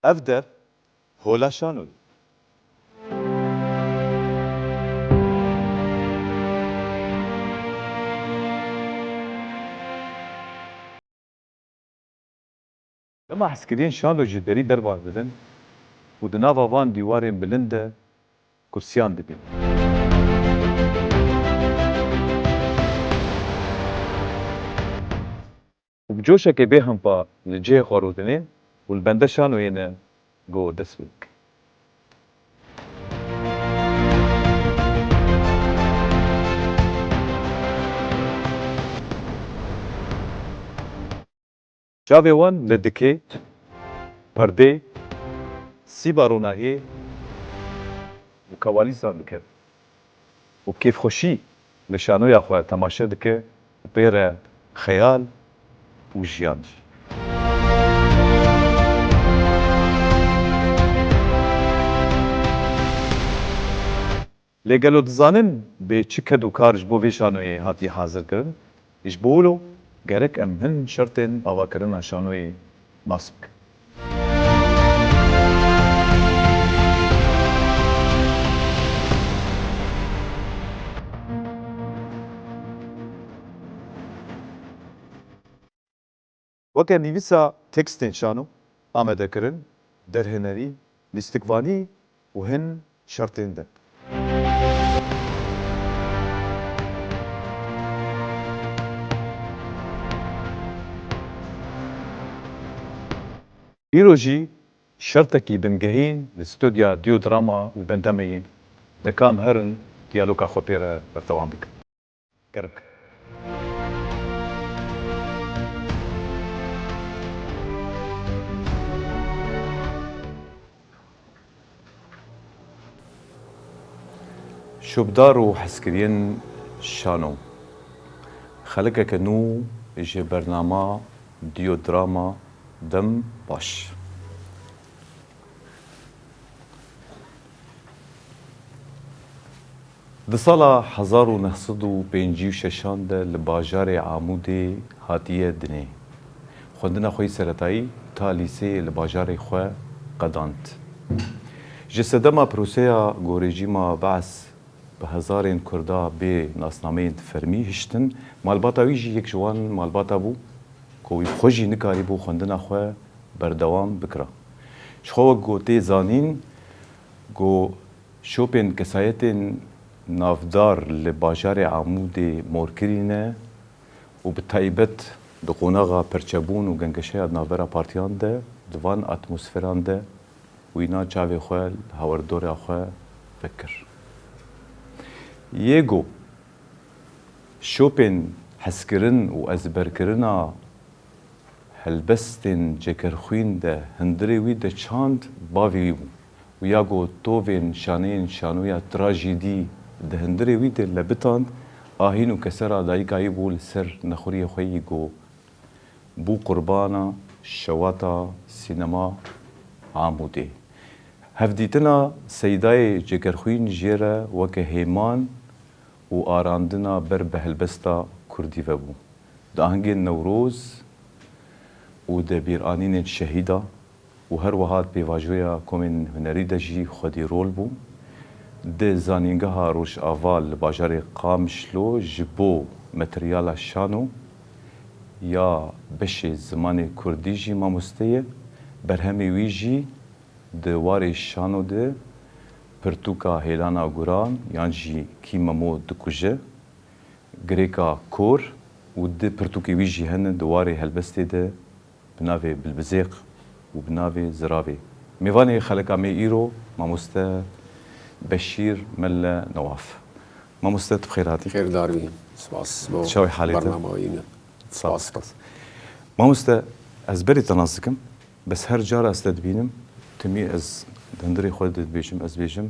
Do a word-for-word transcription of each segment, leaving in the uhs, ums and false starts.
Ev dev hola şanoyê. Dema hezkiriyên şano ji derî dervan didin û di nava van dîwarên bilind de kursiyan dibînin. Û bi coşekê bêhempa li cihê xwe rûdinên û li bende şanoyê ne ku dest pê bikin. Çavê wan li dikê, perdê, sîba ronahiyê û kawalîsan dikevin û kêfxweşî li şanoya xwe temaşe dike û pê re xeyal û jiyan jî. Lê gelo dizanin bê çi ked û kar ji bo vê şanoyê hatiye hazirkirin? Ji bo wilo gerek em hin şertên avakirina şanoyê nas bikin. Weke nivîsa tekstên şano amadekirin, derhinerî, lîstikvanî û hin şertên din. Îro jî şertekî bingehîn li stûdya Dîyodrama li bende me ye. Deka em herin diyaloga xwe pê re berdewam bikin. Gerek. Şopdar û hezkiriyên şano. Xelekeke nû ji bernama Dîyodrama, dem baş. Di sala hezar û neh sed û pêncî û şeşan de li bajarê Amûdê hatiye dinê. Xwendina xwe yî seretayî ta lîseyê li bajarê xwe qedand. Ji sedema proseya ku rejîma Bees bi hezarên Kurda bê nasnameyên fermî hiştin, malbata wî jî yek ji wan malbata bû ku wî bi xwe jî nikarîbû xwendina xwe berdewam bikira. Ji xwe wek ku tê zanîn, ku şopên kesayetên navdar li bajarê Amûdê morkirî ne û bi taybet di qonaxa perçebûn û gengeşeya di navbera partiyan de, di van atmosferan de wîna çavê xwe li hawirdora xwe vekir. Yê ku şopên hezkirin û ezberkirina helbestên Cegerxwîn de hundirê wî de çand bavê wî bû û ya ku tovên şaneyên şanoya trajîdî di hundirê wî de lebitand, ahîn û kesera dayika wî bû li ser nexuriyê xwe yî ku bû qurbana şewata sînema Amûdê. Hevdîtina Seydayê Cegerxwîn jê re weke hêman û arandina ber bi helbesta kurdî vebû. Di ahengên Newroz û di bîranînên şehîda û her wiha di pêvajoya komên hunerî de jî xwedî rol bû. Di Zanîngeha Rojava li bajarê Qamişlo ji bo materyala şano ya beşê zimanê kurdî jî mamoste ye. Berhemê wî jî di warê şano de pirtûka Hêlana Guran yan jî Kî Memo dikuje, Girêka Kor û di pirtûkê wî jî hene di warê helbestê de bi navê Bilbizêq û bi navê Ziravê. Mêvanê xeleka me îro mamoste Beşîr Melle Newaf. Mamoste, tu bi xêr hatî. Xêrdar bî. Spas bo Çawa halê te? Bernama wî ne. Sağ ol. Spas. Spas. Mamoste, ez berî te nas dikim. Bes her cara ez te dibînim, timî ez di hundirê xwe de dibêjim, ez dibêjim,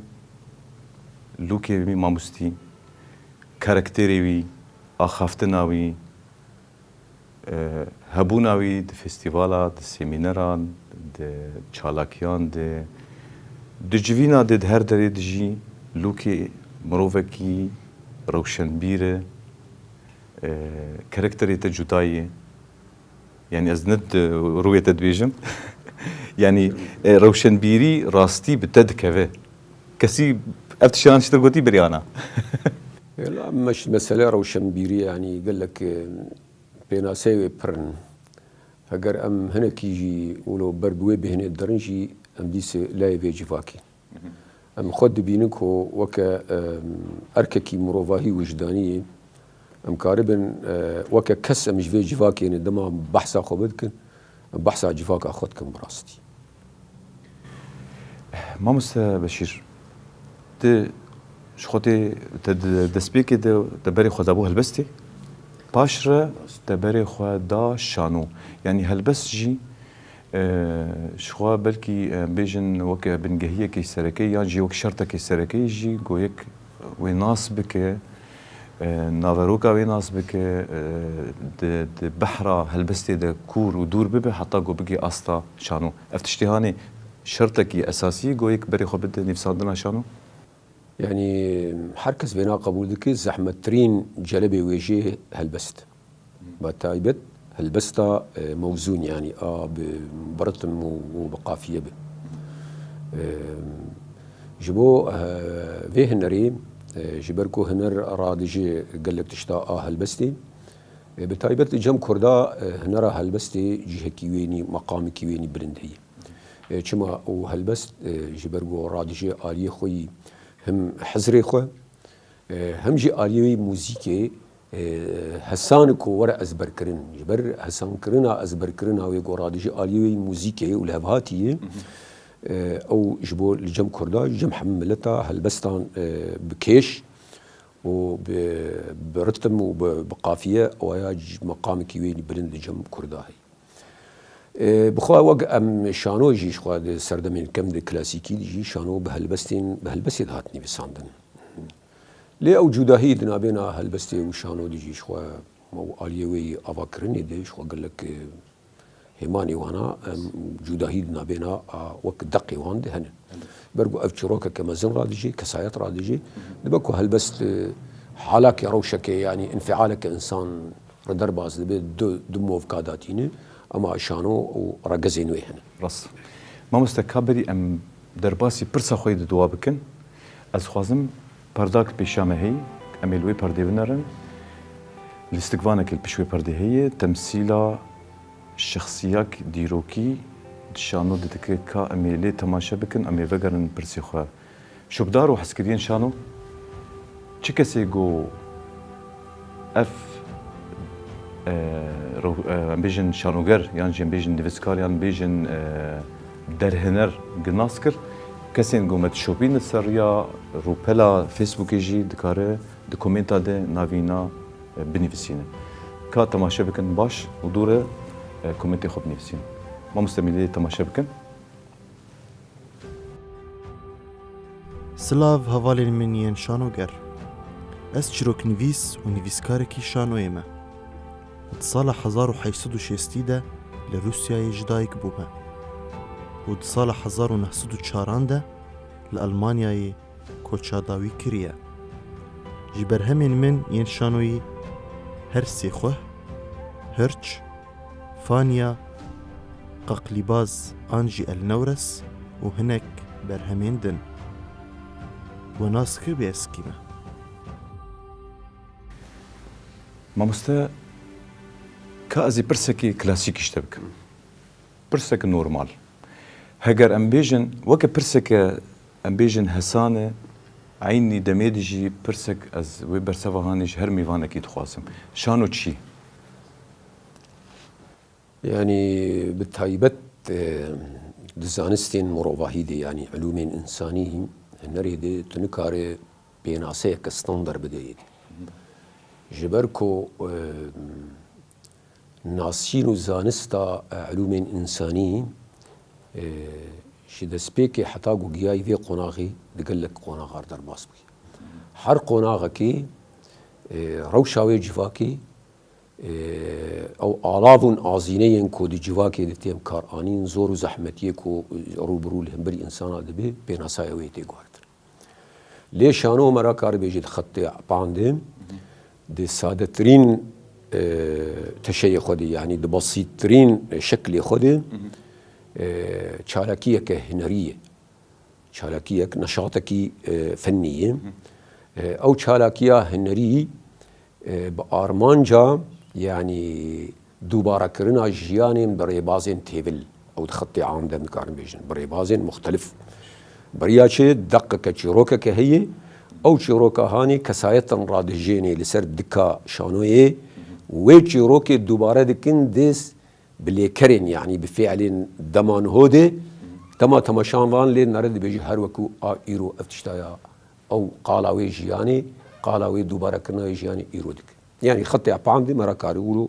lûkê wî mamostî, karakterê wî, axaftina wî, e, hebûna wî di festîvala, di semîneran, di çalakiyan de, di civîna de, di her derê de jî lûkê mirovekî rewşenbîr e, e, karakterê te cuda ye. Yanî ez ne di rûyê te dibêjim. Yanî, e, rewşenbîrî rastî bi te dikeve. Kesî ev tiştiyan ji te gotî birî ana? Ela meş-, mesele rewşenbîrî, yanî gelek, e, pênaseyê wê pir in. Heger em hinekî jî wilo ber bi wê bêhnê derin jî, em dîsê layê vê civakê. Em xwe dibînin ku weke, em, erkekî mirovahî wijdanî yê, em karibin, e, weke kes em ji vê civakê ne dema behsa xwe bidikin, em behsa civaka xwe dikin bi rastî. Mamoste Beşîr, tu ji xwe tê, te di destpêkê de te berê xwe dabû helbestê, paş re te berê xwe da şano. Yanî helbest jî, e, ji xwe belkî, e, bêjin weke bingehiyekê sereke yan jî wek şertekê sereke jî go yek wê nas bike, e, naveroka wê nas bike, e, di, di behra helbestê de kûr û dûr bibe heta ku bigê asta şano. Ev tiştê hanê şertekî esasî go yek berê xwe bide nivîsandina şano? Yanî her kes vêna qebûl dike, zehmettirîn celebê wêjê helbest. Bi taybet helbesta, e, mewzûn, yanî a bi, bi ritim û, û bi qafiye be. E, ji bo, e, vê hunerê, e, ji ber ku huner radije gelek tişta a helbestê, e, bi taybet li cem Kurda, e, hunera helbestê cihekî wênî, meqamekî wênî bilind heye. E, çima û helbest, e, ji ber ku radije aliyê xwe yî him hizrê xwe, e, hem jî aliyê wê muzîkê, e, hesan ku were ezberkirin. Ji ber hesankirina, ezberkirina wê ku radije aliyê wê muzîkê û lihevhatî ye, e, ew ji bo li cem Kurda, cem hemî mileta helbestan, e, bi kêş û bi, bi ritim û bi, bi qafiye, ew ya c-, meqamekî wê bilind li cem Kurda heye. E, bi xwe wek em şano jî ji xwe di serdemên kem de klasîkî de jî şano bi helbestên, bi helbestê dihat nivîsandin. Lê ew cudahî di navbêna helbestê û şano de jî ji xwe ew aliyê wê yî avakirinê de ji xwe gelek, e, hêmanê wana, em cudahî di navbêna a wek deqê wan de hene. Ber ku ev çîrokeke mezin radijê, kesayet radijê. Dibe ku helbest, e, halakê rewşeke, yanî înfialeke însan re derbas dibe, du, du movka datîne, ema şano û regezên wê hene. Rast. Mamoste, ka berî em derbasî pirsa xwe yê di dua bikin, ez dixwazim perdak pêşiya me heyî, em ê li wê perdê binerin. Lîstikvanekê li pişt wê perdê heye, temsîla şexsiyek dîrokî di şano de dike, ka em ê lê temaşe bikin, em ê vegerin pirsê xwe. Şopdar û hezkiriyên şano, çi kesê ku ev, e, rew-, e, em bêjin şanoger, yan jî em bêjin nivîskar, yan bêjin, e, derhêner nas kir, kesên ku me dişopîne ser riya rûpela Facebookê jî dikare di komênta de navîna, e, binivîsîne. Ka temaşe bikin baş û dû re, e, komêntê xwe binivîsîne. Mamoste, em ê lê temaşe bikin. Silav hevalên min yên şanoger. Ez çîroknivîs û nivîskarekî şanoyê me. Di sala hezar û heşt sed û şêstî de li Rûsyayê ji dayik bûme û di sala hezar û neh sed û çaran de li Elmanyayê koça dawî kiriye. Ji berhemên min yên şanoyî Hersê Xweh, Hirç, Fanya, Qaqlîbaz an jî El Newres û hinek berhemên din. We nas kir bê ez kî me. Mamoste, ka ez ê pirsekê klasîkî ji te bikim. Pirsek normal. Heger em bêjin, weke pirseke em bêjin hesane, eynî demê de jî pirsek ez wê berseva hanê ji her mêvanekî dixwazim. Şano çi? Yanî bi taybet, e, di zanistên mirovahî de, yanî ilûmên însanî, hunerê de tu nikare pênaseyeke standard bideyê. Ji ber ku, e, nasîn û zanista, e, ilûmên însanî, e, ji destpêkê heta ku giyayî vê qonaxê di gelek qonaxar derbas bûye. Her qonaxekê, e, rewşa wê civakê, e, ew alav û azîneyên ku di civakê de tên karanîn, zor û zehmetiyê ku rûbirû li hemberî însana dibe, pênasaya wê tê guhertin. Lê şano me ra karibêje di xetê epan de, di sadetirîn, e, teşeyê xwe de, yanî di besîttirîn şeklê xwe de, E, çalakiyeke hunerî ye. Çalakiyek, neşatekî, e, fennî ye. E, ew çalakiya hunerî, e, bi armanca, yanî, dubarekirina jiyanên bi rêbazên têvil, ew di xetê am de, em dikarin bêjin, bi rêbazên muxtelif. Beriya çi, deqeke, çîrokeke heye, ew çîroka hanê kesayetan radijênê li ser dika şanoyê, wê çîrokê dubare dikin dê bi lêkerên, yanî bi fiilên dema niho de, dema temaşan van lê nere dibêjî her wekû a îro ev tişta ya, ew qala wê jiyanê, qala wê dubarekirina wê jiyanê îro dike. Yanî xetê apam de me re karî wilo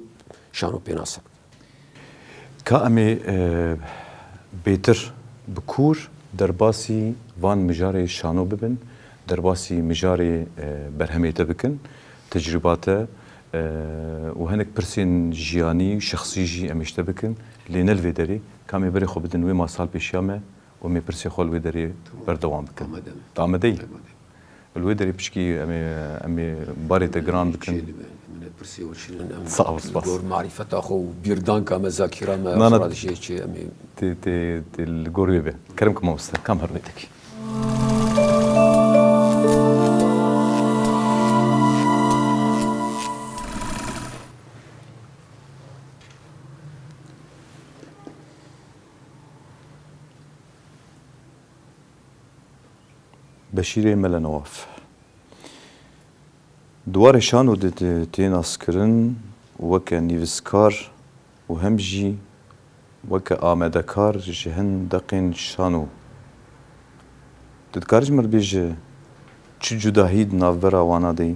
şano pênase bike. Ka em ê, e, bêtir bi kûr derbasî van mijarê şano bibin, derbasî mijarê, e, berhemê te bikin, tecrûba te, e, û hinek pirsên jiyanî, şexsî jî em ê ji te bikin. Lê ne li vê derê, ka em ê berê xwe bidin wê masal pêşiya me û em ê pirsê xwe li wê derê berdewam bikin. Amade me. Tu amade yî? Amade. Li wê derê pişkî em ê, em ê barê te giran bikin. Çê dibe, min pirsê we çi ne, em Sağ ol, li spas. Gor marîfeta xwe û bîrdanka me, zakîra me, Na, na. Xwe radijê çê, em ê Tê, tê, tê li gor wê be. Kerem ki mamoste, kam her wê tekî. Beşîrê Mele Newaf. Di warê şano de tê, tê naskirin weke nivîskar û hem jî weke amadekar ji hin deqên şano. Tu dikarî ji min re bêje çi cudahî di navbera wana de ye?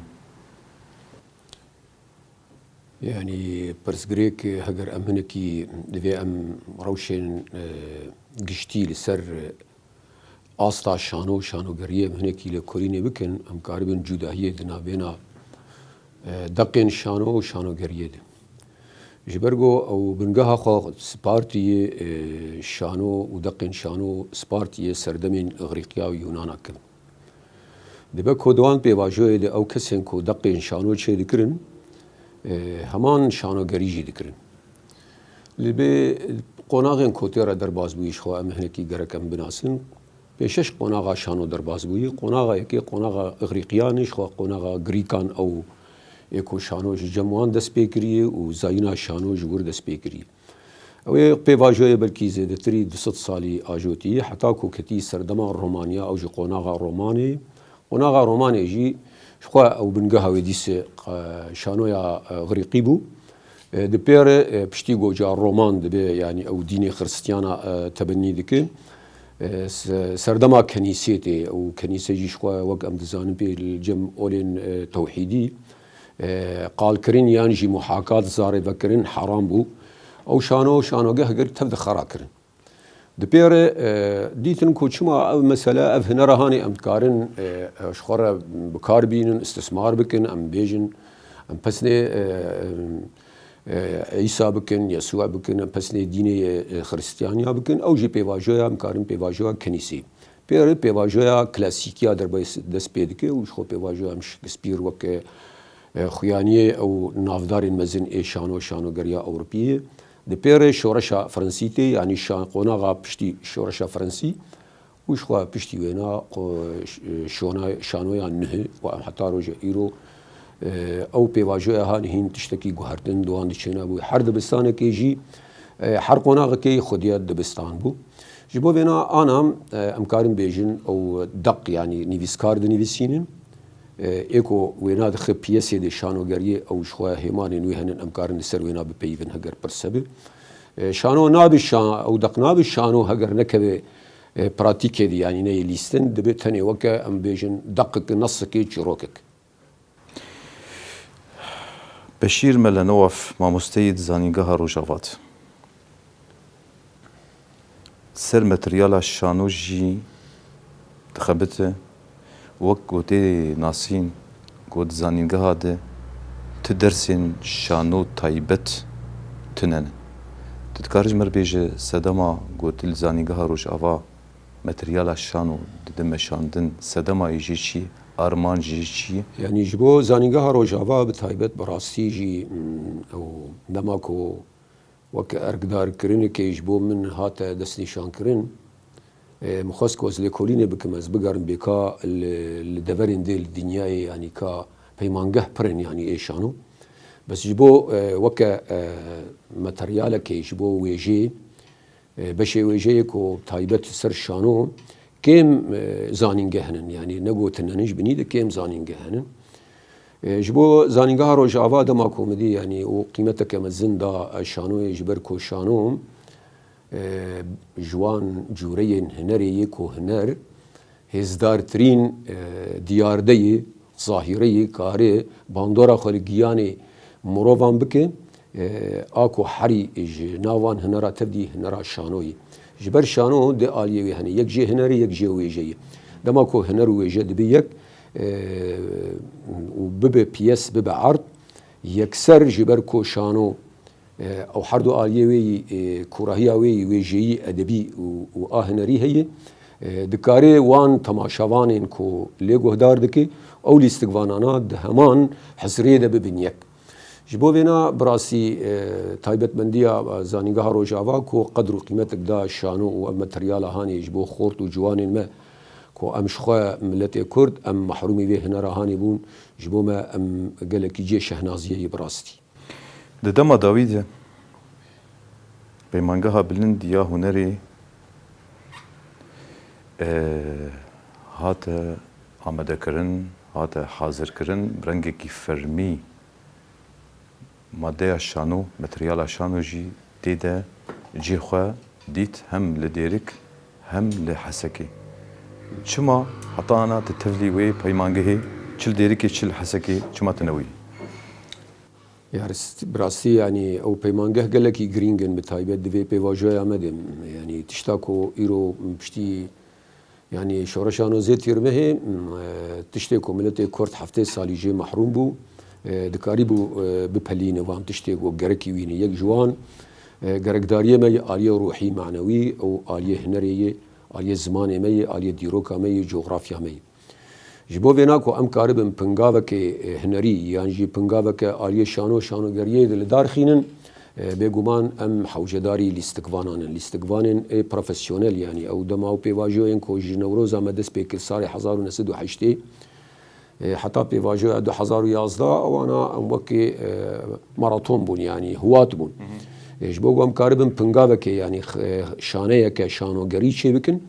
Yanî pirsgirêk, heger em hinekî divê em rewşên, e, giştî li ser asta şano û şanogeriyê em hinekî lêkolînê bikin, em karibin cudahiyê di navbêna, e, deqên şano û şanogeriyê de. Ji ber ku ew bingeha xwe spartî, e, şano û deqên şano spartî serdemên Îgrîqiya û Yûnana kevin. Dibe ku di wan pêvajoyê de ew kesên ku deqên şano çêdikirin, e, heman şanogerî jî dikirin. Li bê qonaxên ku tê re derbas bûyî ji xwe em hinekî gerek em binasin. Pêşeş qonaxa şano derbas bûyî. Qonaxa yekê qonaxa Îgrîqiyan e, ji xwe qonaxa Grîkan ew ê ku şano ji cem wan dest pê kiriye û zayîna şano ji wir dest pê kiriye. Ew ê pêvajoyê belkî zêdetirî du sed salî ajotî, heta ku ketî serdema Romaniya, ew jî qonaxa Romanê. Qonaxa Romanê jî ji xwe ew bingeha wê dîsê, e, şanoya, e, Îgrîqî bû. E, di pê re, e, piştî goca Roman dibe, yanî ew dînê Xiristiyana, e, tebennî dike. E, se-, serdema kenîsê tê û kenîse jî ji xwe wek em dizanin pê li cem olên, e, tewhîdî, e, qalkirin yan jî muhakat, zarê vekirin heram bû. Ew şano, şanogeh gir tev de xera kirin. Di pê re, e, dîtin ku çima ev mesele, ev hunera hanê em dikarin, e, e, ji xwe re bi kar bînin, istismar bikin, em bêjin, em pesnê, e, e, Îsa bikin, Yesûa bikin, em pesnê dînê, e, Xiristiyaniya bikin, ew jî pêvajoya, em karin pêvajoya kenîsê. Pê re pêvajoya klasîkiya derbas dest pê dike û ji xwe pêvajoya em şikspîr weke, e, xuyaniyê ew navdarên mezin ê şano, şanogeriya Ewropî ye. Di pê re şoreşa Frensî tê, yanî şa-, qonaxa piştî şoreşa Frensî û ji xwe piştî wêna qo-, ş-, şona-, şanoya nuhi û em heta roja îro, e, ew pêvajoya hanê hîn tiştekî guhertin di wan de çênabû. Her dibistanekê jî, e, her qonaxekê xwediya dibistan bû. Ji bo vêna ana, e, em karin bêjin ew deq, yanî nivîskar dinivîsînin. E, ê ku wêna dixe piyesê de şanogeriyê ew ji xwe hêmanên wê henin, em karin li ser wêna bipeyivin heger pirs hebe. E, şano nabe şa-, ew deq nabe şano heger nekeve, e, pratîkê de, yanî neyê lîstin, dibe tenê weke em bêjin deqek, nesekê, çîrokek. Beşîr Mele Newaf, mamosteyê di Zanîngeha Rojava de. Ser materyala şano jî dixebite. Wek ku tê nasîn ku di zanîngeha de ti dersên şano taybet tune ne. Tu dikarî ji me re bêje sedema ku tu li Zanîngeha Rojava materyala şano dide meşandin, sedema wê jê çi ye, armanc jê çi ye? Yanî ji bo Zanîngeha Rojava bi taybet, bi rastî jî, mm, ew dema ku Weke erkdarkirinekê ji bo min hate destnîşankirin, e, min xwest ku ez lêkolînê bikim, ez bigerim bêka li, li deverên dê li dinyayê, yanî ka peymangeh pir in, yanî ê şano. Bes ji bo, e, weke, e, materyalekê ji bo wêjeyê, e, beşê wêjeyê ku taybet ser şano kêm, e, zanîngeh hene, yanî negotin hene, ji binî de kêm zanîngeh hene. E, ji bo Zanîngeha Rojava dema ku min dî, yanî û qîmeteke mezin da, e, şanoyê, ji ber ku şano, e, ji wan cûreyên hunerê yê ku huner hêzdartirîn, e, diyarde yê, zahîre yê, kare bandora xwe li giyanê mirovan bike, e, a ku herî ji nav wan hunera tevdî hunera şanoyê. Ji ber şano di aliyê wê hene. Yek jê hunerê, yek jê wêjeyê. Dema ku huner û wêje dibe yek, e, û bibe piyes, bibe erd, yekser ji ber ku şano, e, ew herdu aliyê wê yî, e, kûrahiya wê yî wêjeyî, edebî û, û a hunerî heye, e, dikare wan temaşevanên ku lê guhdar dike, ew lîstikvanana di heman hizrê de bibin yek. Ji bo vêna bi rastî, e, taybetmendiya, e, Zanîngeha Rojava ku qedr û qîmetek da şano û ev materyala hanê ji bo xort û ciwanên me ku em ji xwe miletê Kurd, em mehrûmî vê hunera hanê bûn, ji bo me em gelekî cihê şehnaziyê ye bi rastî. Di dema dawî de peymangeha bilind ya hunerê, e, hate amadekirin, hate hazirkirin, bi rengekî fermî madeya şano, materyala şano jî tê de cihê xwe dît, hem li Dêrik hem li Hesekê. Çima heta ana tu tevlî wê peymangehê, çi li Dêrikê çi li Hesekê, çima tu newî? Ya rast-, bi rastî, yanî ew peymangeh gelekî girîng in, bi taybet di vê pêvajoya me de. Yanî tişta ku îro piştî, yanî şoreşa nozê tîrmehê, e, tiştê ku miletê Kurd heftê salî jê mehrûm bû, e, dikarîbû, e, bipelîne van tiştê ku gerekî wî ne. Yek ji wan, e, gerekdariyê me yê aliyê ruhî, manewî û aliyê hunerê yê, aliyê zimanê me yê, aliyê dîroka me yê, cografya me yê. Ji bo vêna ku em karibin pingavekê, e, hunerî yan jî pingaveke aliyê şano, şanogeriyê de li dar xînin, e, bêguman em hewcedarî lîstikvanan in. Lîstikvanên ê profesyonel, yanî ew dema û pêvajoyên ku ji Newroza me dest pê kir salê hezar û neh sed û heştê, e, heta pêvajoya du hezar û yazdeh, ewana em wekî, e, maraton bûn, yanî hiwat bûn. Hı hı. E, ji bo ku em karibin pingavekê, yanî x-, e, şaneyeke şanogerî çêbikin,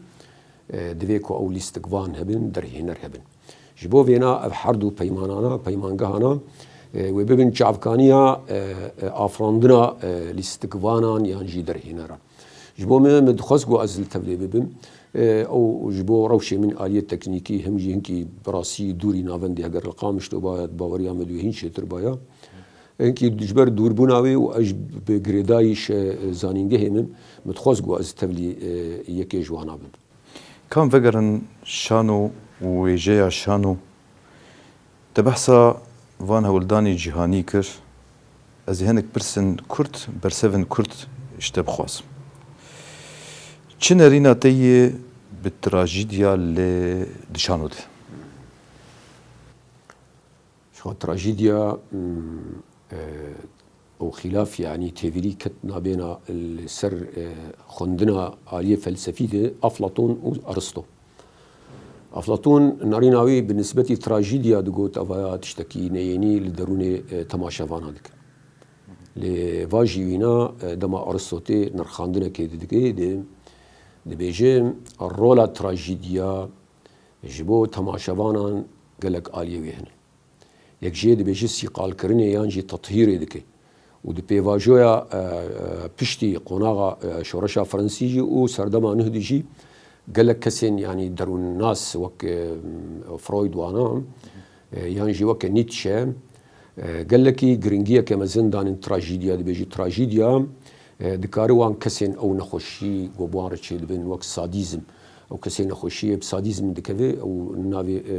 e, divê ku ew lîstikvan hebin, derhêner hebin. Ji bo vêna ev her du peymanana, peymangehana, e, wê bibin çavkaniya, e, e, afirandina, e, lîstikvanan yan jî derhêneran. Ji bo min, min dixwest ku ez li tevlê bibim. E, ew ji bo rewşê min aliyê teknîkî, him jî hinkî bi rastî dûrî navendê, heger li Qamişlo baya, baweriya me dû hîn çêtir baya. Hinkî ji ber dûrbûna wê û ez bi girêdayî şe-, zanîngehê min, min dixwest ku ez tevlî, e, yekê ji wana bibim. Kam vegerin şano û wêjeya şano? Te behsa van hewldanê cîhanî kir. Ez ê hinek pirsên kurt, bersevên kurt ji te bixwazim. Çi nerîna te yê bi trajîdya li di şano de? Ji xwe trajîdya, mm, e, û xîlaf, yanî têvîrî ket nabêna li ser, e, xwendina aliyê felsefî de Aflatûn û Aristo. Aflatûn nerîna wî bi nisbetî trajîdya digot, eva tiştekî neyênî li derûnê, e, temaşevana dike. Lê va jî wîna, e, dema Aristo tê nirxandinekê didike, dê dibêje, rola trajîdya ji bo temaşevanan gelek aliyê wê hene. Yek jê dibêje sîqalkirinê yan jî tethîrê dike. Û di pêvajoya, e, e, piştî qonaxa, e, şoreşa Fransî jî û serdema nuh de jî gelek kesên, yanî derûnnas wek, e, Freud wana, e, yan jî weke Nietzsche, e, gelekî giringiyeke mezin danin trajîdya. Dibêjî trajîdya, e, dikare wan kesên ew nexweşî ku bi wan re çêdibin wek sadîzm. Ew kesê nexweşiyê bi sadîzm dikeve, ew navê, e,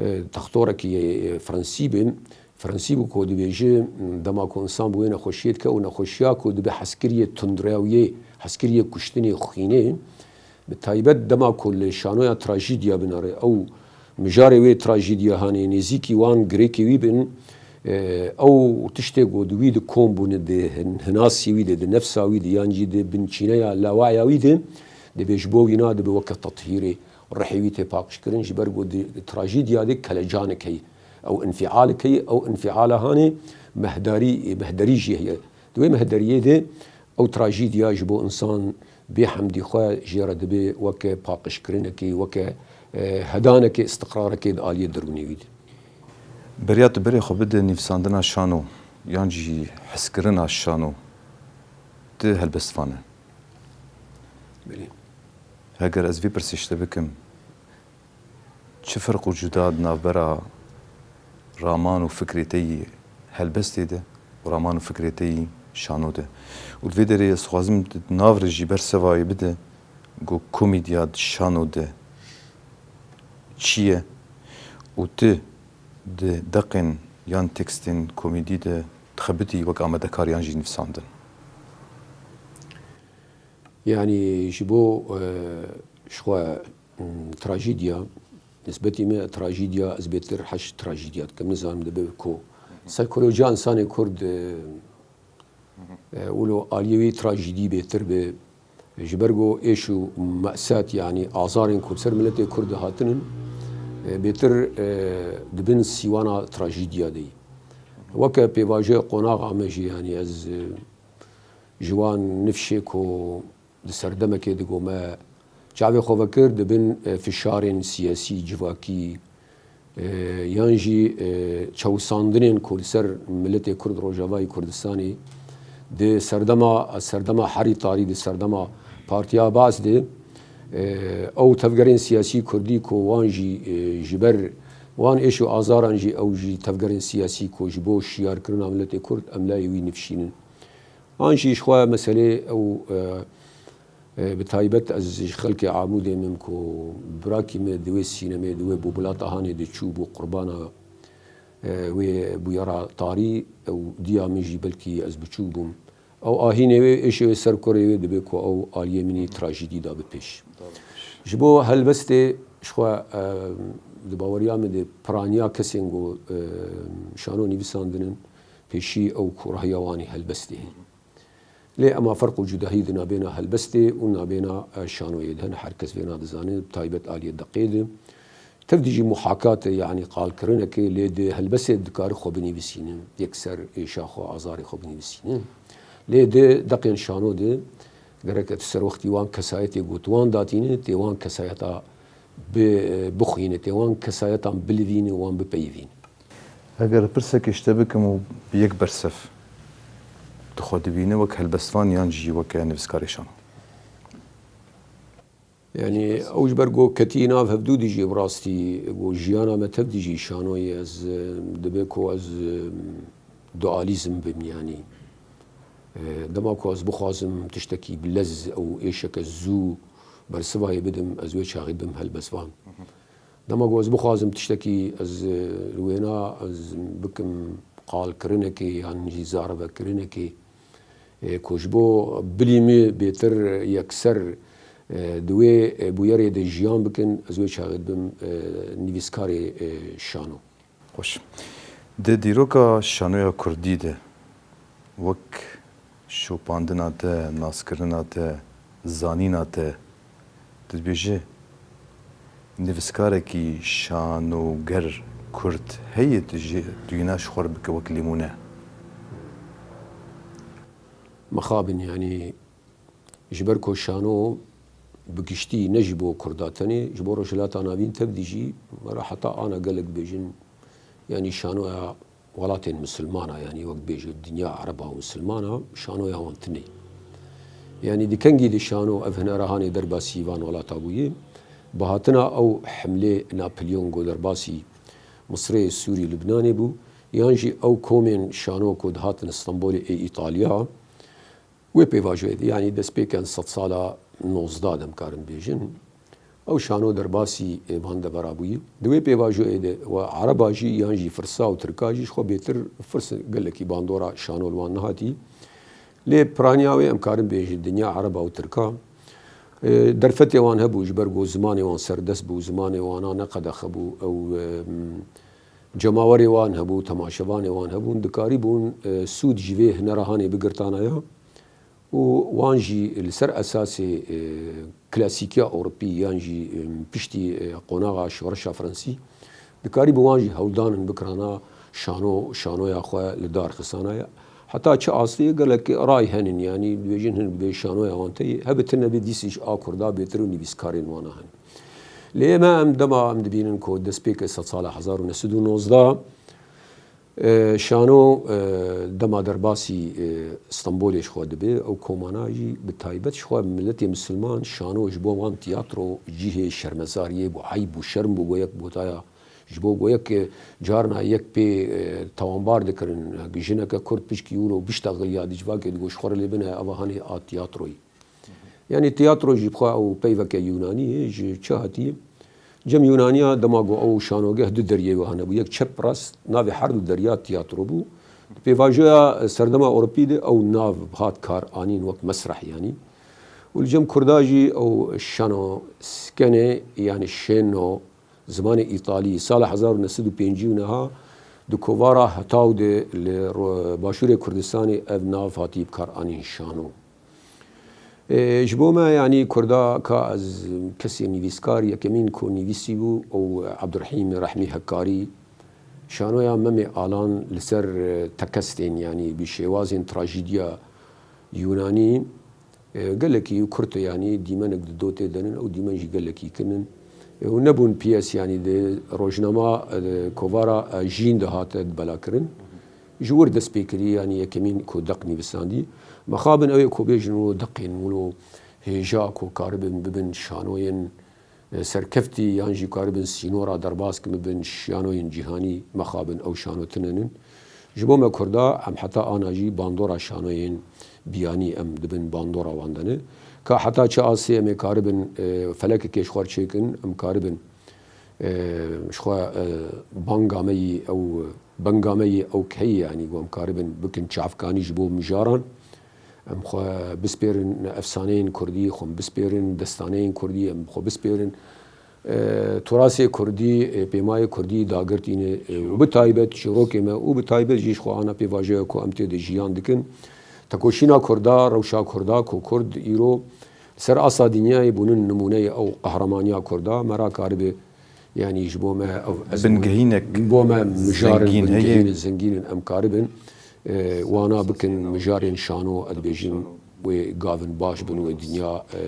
e, textorekî, e, Fransî bin. Fransî bû ku dibêje, dema ku însan bi wê nexweşiyê dike û nexweşiya ku dibe hezkiriyê tundrewiyê, hezkiriyê kuştinê xwînê, bi taybet dema ku li şanoya trajîdya binare, ew mijarê wê trajîdya hanê nêzîkî wan girêkê wî bin, E, ew tiştê ku di wî di kom bûne, di hin-, hinasî wî de, di nefsa wî de, yan jî di binçîneya lawaya wî de, dibê ji bo wîna dibe weke tethîrê rihê wî tê paqijkirin, ji ber ku di, di trajîdiya de kelecanek heye. Ew înfialek heye, ew înfiala hanê mehdarî, mehderî jî heye. Di wê mehderiyê de ew trajîdiya ji bo însan bê hemdî xwe jê re dibe weke paqijkirinekê, weke, e, hedanekê, îstiqrarekê di aliyê derûnê wî de. Beriya tu berê xwe bide nivîsandina şano yan jî hezkirina şano, tu helbestvan e. Belê. Heger ez vê pirsê ji te bikim, çi ferq û cuda di navbera raman û fikrê te yî helbestê de û raman û fikrê te yî şano de? Û li vê derê ez dixwazim tu nav re jî bersevayê bide ku komîdiya di şano de çi ye û tu di deqên yan tekstên komîdî de dixebitî wek amadekar yan jî nivîsandin? Yanî ji bo, e, ji xwe, m, trajîdiya, nisbetî me trajîdiya, ez bêtir heş trajîdiya dikim. Nizanim dibe ku psîkolojiya însanê Kurd, e, e, wilo aliyê wî trajîdî bêtir be. Ji ber ku êş û me'sat, yanî azarên ku ser miletê Kurd de hatinin, e, bêtir, e, di bin sîwana trajîdiya de yî. Weke pêvajoya qonaxa me jî, yanî ez, e, ji wan nifşê ku di serdemekê de ku me çavê xwe vekir di bin, e, fişarên siyasî, civakî, e, yan jî, e, çewisandinên ku li ser miletê Kurd Rojavayê Kurdistanê di serdema, serdema herî tarî, di serdema Partiya Baas de, e, ew tevgerên siyasî Kurdî ku wan jî, e, ji ber wan êş û azaran jî ew jî tevgerên siyasî ku ji bo şiyarkirina miletê Kurd em layê wî nifşînin. An jî ji xwe meselê ew, e, e, bi taybet ez ji xelkê Amûdê me ku birakî me di wê sînemê, di wê bobilata hanê de çû bû qurbana, e, wê bûyera tarî û diya min jî belkî ez biçûk bûm. Ew ahînê wê, êşê wê ser kurê wê dibe ku ew aliyê min î trajîdî da bi pêş. Ji bo helbestê ji xwe, e, di baweriya min de piraniya kesên ku, e, şano nivîsandin in, pêşî ew ku rahiya wan î helbestê heye. Lê ema ferq û cudahî di nabêna helbestê û nabêna, e, şanoyê de hene, her kes vêna dizane, bi taybet aliyê deqê de. Tevdî jî muhakat e, yanî qalkirinekê, lê di helbestê dikare xwe binivîsîne, yekser êşa xwe, azarê xwe binivîsîne. Lê di deqên şano de gereke tu ser wextî wan kesayetê ku tu wan datîne, tê wan kesayeta bi-, bixwîne, tê wan kesayetan bilivîne, wan bipeyivîne. Eger pirsekê ji te bikim û bi yek bersev, tu xwe dibîne wek helbestvan yan jî weke nivîskarê şano? Yanî ew ji ber ku ketî nav hevdû dijî, bi rastî ku jiyana me tev dijî şanoyê, ez, e, dibe ku ez, e, dualîzm bim, yanî, e, dema ku ez bixwazim tiştekî bi lez ew êşeke zû bersivayê bidim, ez wê çaxî bim helbestvan. Dema ku ez bixwazim tiştekî ez, e, li wêna ez bikim qalkirinekê yan jî zarevekirinekê, e, ku ji bo bilî min bêtir yekser, e, di wê, e, bûyerê de jiyan bikin, ez wê çaxê dibim, e, nivîskarê, e, şano. Xweş. Di dîroka şanoya kurdî de wek şopandina te, naskirina te, zanîna te, tu dibêjî nivîskarekî şanoger kurd heye, tu jî tu wîna ji xwe re bike wek lîmûne? Mixabin, yanî ji ber ku şano bi giştî ne ji bo Kurda tenê, ji bo Rojhilata Navîn tev dijî, me re heta ana gelek bêjin, yanî şanoya welatên misilmana, yanî wek bêje dinya ereba û misilmana, şanoya wan tune. Yanî di kengî de şano ev hunera hanê derbasî van welata bûye, bi hatina ew hemlê Napilyon ku derbasî Misrê, Sûrî, Lubnanê bû, yan jî ew komên şano ku dihatin Stenbolê ê Îtalya, wê pêvajoyê de, yanî destpêken sedsala nozdeh de em karin bêjin, ew şano derbasî, e, van devera bûyî. Di wê pêvajoyê de we ereba jî yan jî firsa û tirka jî ji xwe bêtir firs gelekî bandora şano li wan nehatî. Lê piraniya wê em karin bêjin dinya ereba û tirka. E, derfetê wan hebû ji ber ku zimanê wan serdest bû, zimanê wana ne qedexe bû, ew, e, Cemawerê wan hebû, temaşevanê wan hebûn, dikarîbûn, e, sûd ji vê hunera hanê bigirtanaya û wan jî li ser esasê, e, klasîkiya Ewropî yan jî, e, piştî, e, qonaxa şoreşa Fransî, dikarîbû wan jî hewldanin bikirana şano, şanoya xwe li dar xisanaya. Heta çi astê gelek ray henin, yanî dibêjin hin bê şanoya wan tê ye, hebe tune bê dîsî ji a Kurda bêtir û nivîskarên wana hene. Lê me em dema em dibînin ku destpêkê sedsala hezar û neh sed û nozdeh, e, şano, e, dema derbasî, e, Stenbolê ji xwe dibe, ew komana jî bi taybet ji xwe miletê misilman şano ji bo wan tiyatro cihê şermezariyê bû, eyb û şerm bû, go yek botaya ji bo go yek, e, carna yek pê, e, tawanbar dikirin, jineke kurd pişkî wilo bişta xilya di civakê digo ji xwe re lê bine, eva hanê a tiyatroyî. Yanî tiyatro jî bi xwe ew peyveke Yûnanî ye, ji çi hatî? Cem Yûnaniya dema ku ew şanogeh du deriyê wiha nebû. Yek çep rast, navê her du deriya tiyatro bû. Di pêvajoya serdema Ewropî de ew nav hat kar anîn wek mesreh yanî. Û li cem Kurda jî ew şano, skene, yanî şêno, zimanê Îtalî, sala hezar û neh sed û pêncî û neha di kovara Hetaw de li ro-, başûrê Kurdistanê ev nav hatî bi kar anîn şano. E, ji bo me, yanî Kurda ka ez kesê nivîskar, yekemîn ku nivîsî bû, ew Ebdurehîm Rehmî Hekkarî. Şanoya Memê Alan li ser, e, tekestên, yanî bi şêwazên trajîdiya Yûnanî, e, gelekî kurt e, yanî dîmenek di dotê de nin, ew dîmen jî gelekî kin in. E, û nebûn piyes, yanî di rojnama, e, di kovara, e, Jîn de hate belakirin. Ji wir dest pê kirî, yanî yekemîn ku deq nivîsandî. Mexabin ew ê ku bêjin wilo deqên wilo hêja ku karibin bibin şanoyên, e, serkeftî yan jî karibin sînora derbas kin bibin şanoyên cîhanî, mexabin ew şano tune nin. Ji bo me Kurda em heta ana jî bandora şanoyên biyanî em dibin bandora wan de ne. Ka heta çi asê em ê karibin, e, felekekê ji xwe re çêkin, em karibin e, ji xwe, e, banga me yî ew, benga me yî ew keyî, yanî ku em karibin bikin çavkanî ji bo mijaran. Em xwe bispêrin efsaneyên kurdî, xwe em bispêrin destaneyên kurdî, em xwe bispêrin, e, turasê kurdî, e, pêmayê kurdî dagirtîne, e, û bi taybet çîrokê me û bi taybet jî ji xwe ana pêvajoya ku em tê de jiyan dikin. Tekoşîna Kurda, rewşa Kurda, ku Kurd îro Ser asa dinyayê bûnin nimûneyê ew qehramaniya Kurda, me ra karibe, yanî ji bo me ew ezmûn, Bingehînek bo me mijarin zengîn heye. Bingehîn zengîn in, em karibin, e, wana bikin mijarên şano, ez dibêjim wê gavin baş bin, wê dinya, e,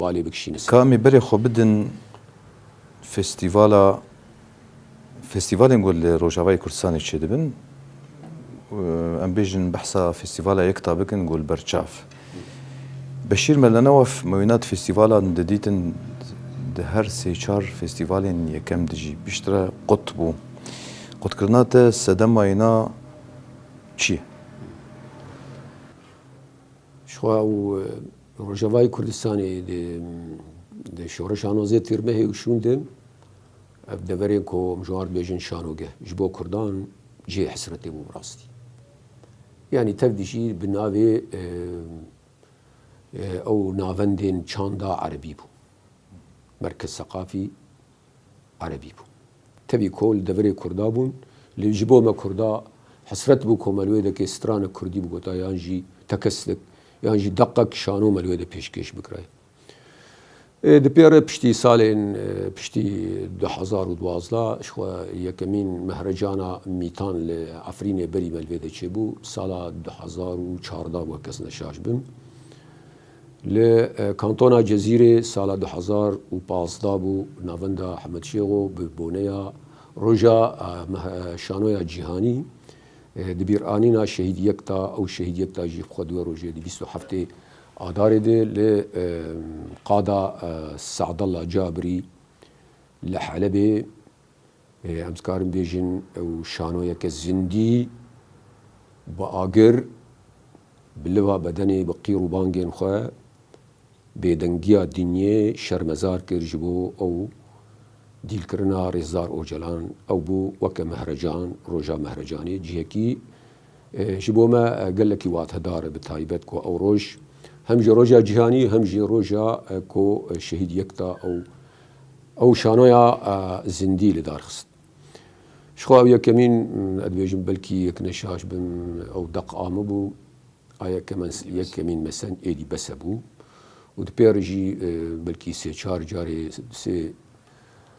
balê bikişîne ser. Ka em ê berê xwe bidin festîvala, festîvalên ku li Rojavayê Kurdistanê çêdibin, em bêjin behsa festîvala Yekta bikin ku li ber çav. Beşîr Melenewef mewînat festîvalan didîtin, di her sê çar festîvalên yekem de jî piştre qut bû. Qutkirina te sedema yîna çi ye? Ji xwe ew, e, Rojavayê Kurdistanê di, di şoreşa nozdeh Tîrmehê û şûn de ev deverên ku em ji wan re dibêjin şanogeh, ji bo Kurdan cihê hesretê bû bi rastî. Yanî tev de jî bi navê, e, e, ew navendên çanda erebî bû. Merkez Seqafî Erebî bû. Tevî ku li deverê Kurda bûn, lê ji bo me Kurda hesret bû ku me li wê dekê stranek Kurdî bigota, yan jî tekestek, yan jî deqek şano me li wê de pêşkêş bikirayê. Ê, di pê re piştî salên, e, piştî du hezar û duwazdeh, ji xwe yekemîn mehrecana Mîtan li Efrînê berî me li vê de çêbû, sala du hezar û çardeh bû, kes neşaş bin. Li, e, kantona Cezîrê sala du hezar û pazdeh bû, navenda Hemed Şêxo bi boneya roja, e, meh-, e, şanoya cîhanî, e, di bîranîna Şehîd Yekta, ew Şehîd Yekta jî bi xwe di wê rojê di bîst û heftê Adarê de li, e, qada, e, Seadallah Cabirî li Helebê, Ê, em dikarin bêjin, ew şanoyeke zindî, bi agir, bi liva bedenê, bi qîr û bangên xwe, bêdengiya dinyê şermezar kir ji bo ew dîlkirina Rêzdar Ocalan. Ew bû weke mehrecan, roja mehrecanê, cihekî, e, ji bo me, e, gelekî watedar e, bi taybet ku ew roj hem jî roja cîhanî, hem jî roja, e, ku, e, Şehîd Yekta ew Ew şanoya, e, zindî li dar xist. Ji xwe ew yekemîn, ez dibêjim belkî yek ne şaş bim, ew deq amibû. A yekemên, yekemîn mesen êdî bese bû. Û di pê re jî, e, belkî sê çar carê, sê,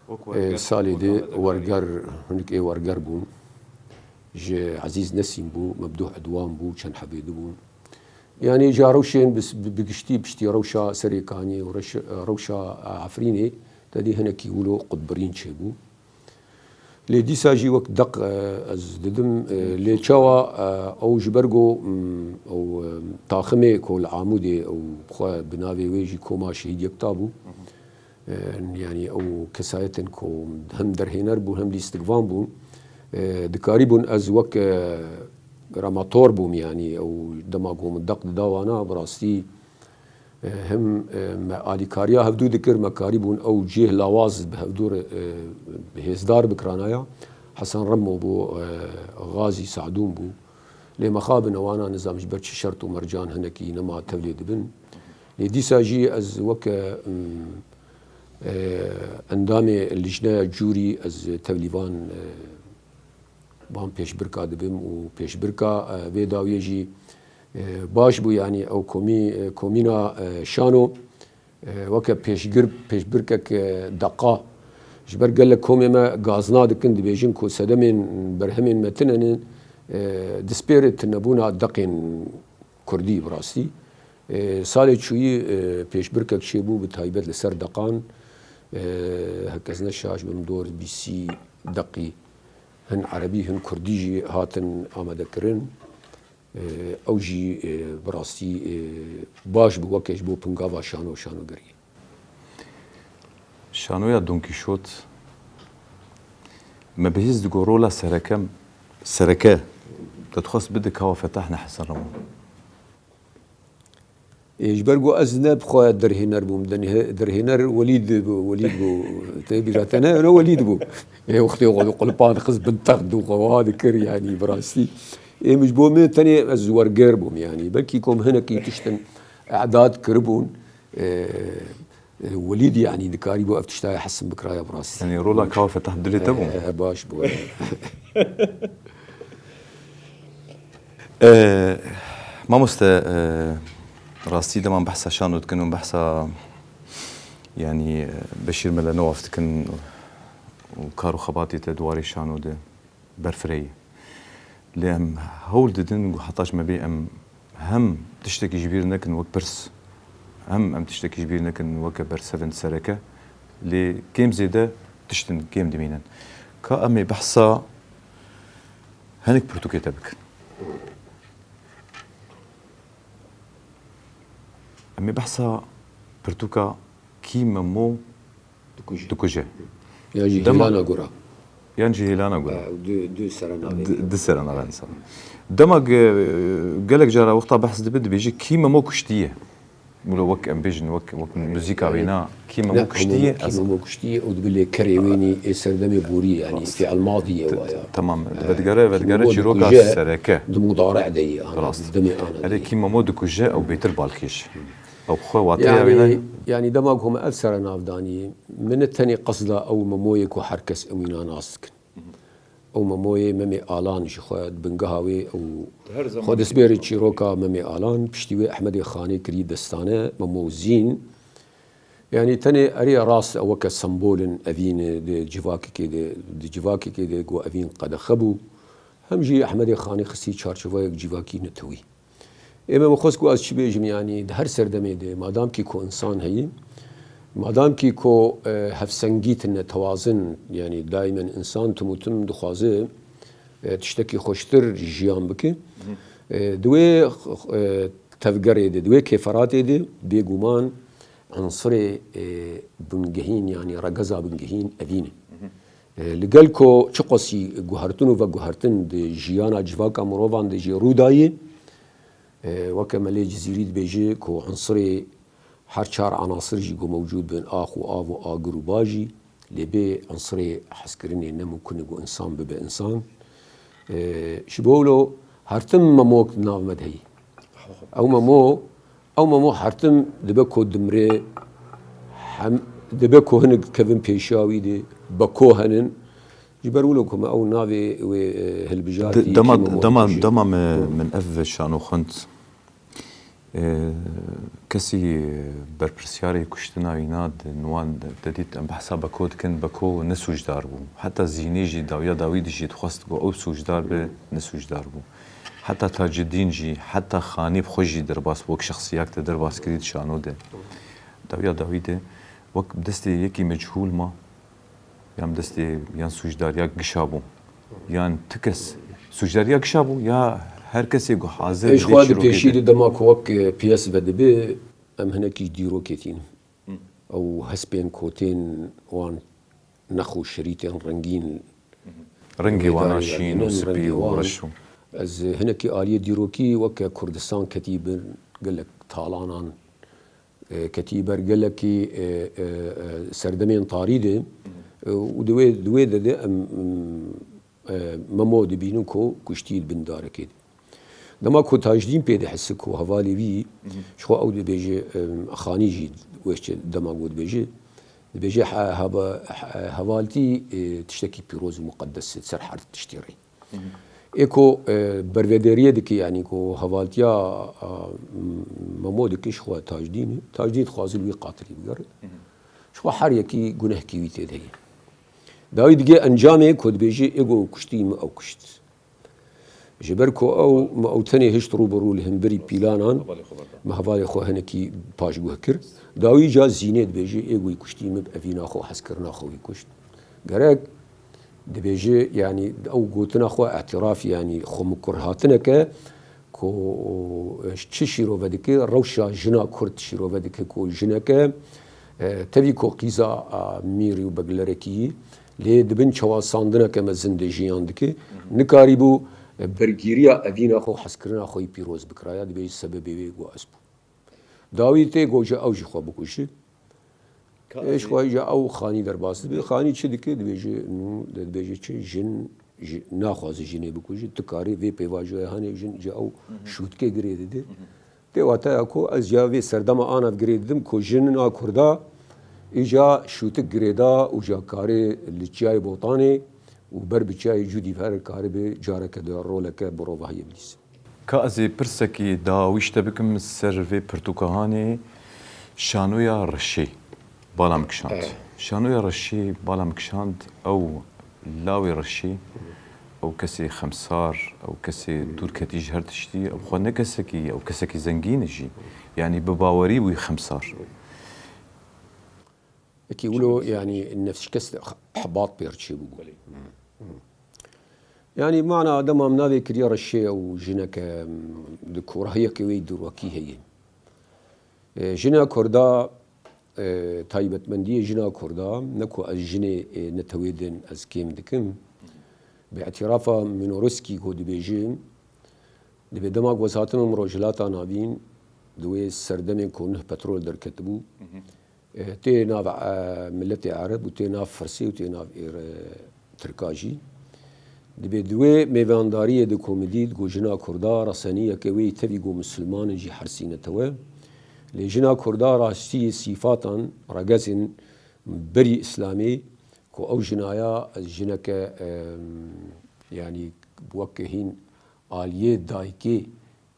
Wek e, werger, salê wek de Ahmet Ekarî. Werger, hinek ê werger bûn. Ji Ezîz Nesîm bû, Mebdûh Edwan bû, çend hebê dibûn. Yanî ca rewşên bi, bi, bi giştî piştî rewşa Serêkaniyê û reş-, rewşa Efrînê te dî hinekî wilo qutbirîn çêbû. Lê dîsa jî wek deq, e, ez didim, e, lê çawa, e, ew ji ber ku, mm, ew, e, taximê ku li Amûdê ew xwe bi navê wê jî Koma Şehîd Yekta bû. E, yanî ew kesayetên ku hem derhêner bûn hem lîstikvan bûn. E, dikarîbûn ez wek, e, remator bûm, yanî ew dema ku min deq dida wana, bi rastî E, him, e, me alîkariya hevdû dikir, me karîbûn ew cih lawaz bi hevdû re, e, hêzdar bikiranaya. Hesen Remo bû, e, Gazî Sadûn bû. Lê mexabin ewana nizam ji ber çi şert û mercan hinekî nema tevlê dibin. Lê dîsa jî ez weke, mm, e, endamê lijneya cûrî ez tevlî van, e, van pêşbirka dibim û pêşbirka, e, vê dawiyê jî, e, baş bû, yanî ew komî-, e, komîna, e, Şano, e, weke pêşgir-, pêşbirkek, e, deqa ji ber gelek komê me gazna dikin, dibêjin ku sedemên berhemên me tune ne, e, dispêre tunebûna deqên kurdî bi rastî. E, salê çûyî, e, pêşbirkek çêbû bi taybet li ser deqan. E, heke ez ne şaş bim dor bîsî deqî hin erebî, hin kurdî jî hatin amadekirin. E, ew jî, e, bi rastî, e, baş bû weke ji bo pingava şano, şanogeriyê. Şanoya Don Kîşot, me bihîst digo rola sereke, sereke te dixwest bide Kawa Fetah ne Hesen Remo. Ê, ji ber ku ez ne bi xwe derhêner bûm, denhe-, derhêner Welîd bû, Welîd bû. Te bîra te ne, ne Welîd bû. Ê, wextê xwe qulipan dixist bin text û xwe wiha dikir, yanî bi rastî. Ê, min ji bo min tenê ez werger bûm, yanî belkî kom hinekî tiştin e'dad kiribûn. Ê, Welîd, yanî dikarîbû ev tiştaya hesin bikiraya bi rastî. Yanî rola Kawa Fetah dilê te bû? Ê, baş bû. Ee, mamoste, e, rastî dema behsa şano dikin û behsa, yanî, e, Beşîr Mele Newaf dikin û kar û xebatê te di warê şano de berfirehî. Lê em hewl didin ku heta ji me bê em hem tiştekî ji bîr nekin wek pirs, hem em tiştekî ji bîr nekin weke bersevên sereke, lê kêm zêde tiştin kêm dimînin. Ka em ê behsa hinek pirtûkê te bikin. Em ê behsa pirtûka Kî Memo Dikuje. Dikuje. Yan jî Dema Hêlana Gura. Yan jî Hêlana Gura. E, du, du serenavê. Di, di serenavên sar. Dema ge-, gelek cara wexta behs dibe, dibêje, "Kî Memo kuştiye?" Wilo wek em bêjin, wek, wek muzîka wêna, "Kî Memo kuştiye?" Kî Memo kuştiye, ew dibe lê kerê wênî ê serdemê borî, yanî fiil madî ye wa ya. Tamam, e, vedigere, vedigere çîroka sereke. Di mudare de ye, ana, Rast. Demê ana de ye. Erê, "Kî Memo dikuje", ew bêtir balkêş. Ew xwe wateya wê ne? Yanî, yanî dema ku me ev serenav danî, min ne tenê qesda ew Memoyê ku her kes em wîna nas dikin. Ew Memoyê Memê Alan ji xwe di bingeha wê ew xwe destbêrê çîroka Memê Alan, piştî wê Ehmedê Xanê kirî destane, Memo Zîn. Yanî tenê erê rast ew weke sembolin evîn di civakekê de, di civakekê de ku evîn qedexe bû. Hem jî Ehmedê Xanê xistî çarçovayek civakî netewî. Ê me xwest ku ez çi bêjim, yanî di her serdemê de, madamkî ku insan heyî, madamkî ku, e, hevsengî tine tewazin, yanî daîmen insan tim û tim dixwaze, e, tiştekî xweştir jiyan bike. E, di wê, e, tevgerê de, di wê kêferatê de, bêguman unsirê, e, bingehîn, yanî regeza bingehîn evîn e. E, li gel ku çiqasî guhertin û veguhertin di jiyana civaka mirovan de jî rû dayê, E, weke Melê Cizîrî dibêje ku unsirê her çar anasir jî ku mewcûd bin, ax û av û agir û ba jî, lê bê unsirê hezkirinê ne mimkun e ku insan bibe insan. E, ji bo wilo her tim memok di nav me de heyî. Ew memo, ew memo her tim dibe ku dimre, hem dibe ku hinek dikevin pêşiya wî de, beko henin, Ji ber wilo ku me ew navê wê, e, hilbijartî Dema, kî me dema, dema me, min ev şano xwend, e, kesî berpirsyarê kuştina wîna di nuwan de, de dît, em bi hesaba Beko dikin, Beko ne sûcdar bû. Heta Zînî jî dawiya dawî de jî dixwest ku ew sûcdar be, ne sûcdar bû. Heta Tacedîn jî, heta Xanî bi xwe jî derbas bû, wek şexsiyak te derbas kirî di şano de. Dawiya dawî de wek bi destê yekî mechûl ma. Yan destê, yan sûcdar ya gişa bû. Yan ti kes sûcdar ya gişa bû, ya her kesê ku hazir Ê, ji bê xwe di çîrokê pêşî de. De dema ku wek, e, P S V dibe, em hinekî dîrokê tînin. Ew hespên kotên wan nexo şirîtên rengîn. Rengê wan a şîn û spî û reş û. Ez hinekî aliyê dîrokî weke Kurdistan ketî bin gelek talanan, e, ketî ber gelekî, e, e, e, serdemên tarî de, e, û di wê, di wê de de em, em, e, Memo dibînin ku kuştî di bin darekê de. Dema ku Tajdîn pê dihese ku hevalê wî, ji xwe ew dibêje, e, Xanî jî wê çi dema ku dibêje, dibêje he-, heva-, he-, hevaltî, e, tiştekî pîroz û muqeddes e, ser her tiştî re. Ê ku, e, bervederiyê dike, yanî ku hevaltiya, a, m-, Memo dike, ji xwe Tajdîn e. Tajdîn dixwaze li wî qatilî bigere. Ji xwe her yekî gunehkî wî tê de heye. Dawî digê encamê ku dibêjî, ê ku kuştî, min ew kuşt. Ji ber ku ew, min ew tenê hişt rû bi rû li hemberî pîlanan, min hevalê xwe hinekî paşguh kir. Dawî ca Zînê dibêjî, ê ku wî kuştî, min bi evîna xwe, hezkirina xwe wî kuşt. Gerek dibêje, yanî ew gotina xwe îtiraf, yanî xwe mikurhatineke ku çi şîrove dike, rewşa jina Kurd şîrove dike ku jineke, e, tevî ku qîza, a, mîrî û beglerekî, lê di bin çewasandineke mezin de jiyan dike, nikarîbû, e, bergîriya evîna xwe, hezkirina xwe yî pîroz bikiraya, dibêje sebebê wê ku ez bû. Dawî tê ku ji ew jî xwe bikuje. Ê, ji xwe ji ew Xanî derbas dibe. Xanî çi dike? Dibêje, nû, dibêje çi? Jin, ji, naxwaze jinê bikuje. Tu karê vê pêvajoya hene jin ji ew şûtikê girê dide. Tê wateya ku ez ya vê serdema ana girê didim ku jina Kurda îja şûtik girê da û ja karê li çiyayê Botanê û ber bi çiyayê Cûdî ver karibe careke de roleke bi rovahiyê bilîse. Ka ez ê pirsekî dawî ji te bikim ser vê pirtûka hanê, şanoya reşê bala min kişand. Evet. Şanoya reşê bala min kişand, ew lawê reşê, ew kesê xemsar, ew kesê dûrketî ji her tiştî, ew xwe ne kesekî ye, ew kesekî zengîn e jî. Yanî bi bawerî wî xemsar. Ekî wilo, yanî nefs şikest, ihbat pêr çêbû. Belê. Yanî mana dema min navê kiriye reşê ew jineke, em, di korahiyeke wê dûrwekî heye. E, jina Kurda, e, taybetmendiyê jina Kurda, ne ku ez jinê, e, netewê din ez kêm dikim. Bi îtirafa Minoruskî ku dibêjim, dibê dema ku ez hatime min Rojhilata Navîn, di wê serdemên ku nuh petrol derketibû, E, tê nav, e, miletê Ereb û tê nav Firsê û tê nav êre Tirka jî. Dibê di wê mêvandariyê de ku min dît, got jina Kurda reseniyeke wê tevî got misilman in jî hersînetewe. Lê jina Kurda rastiyê sîfatan regezên berî Îslamê ku ew jinaya ez jineke, e, yanî weke hîn aliyê dayikê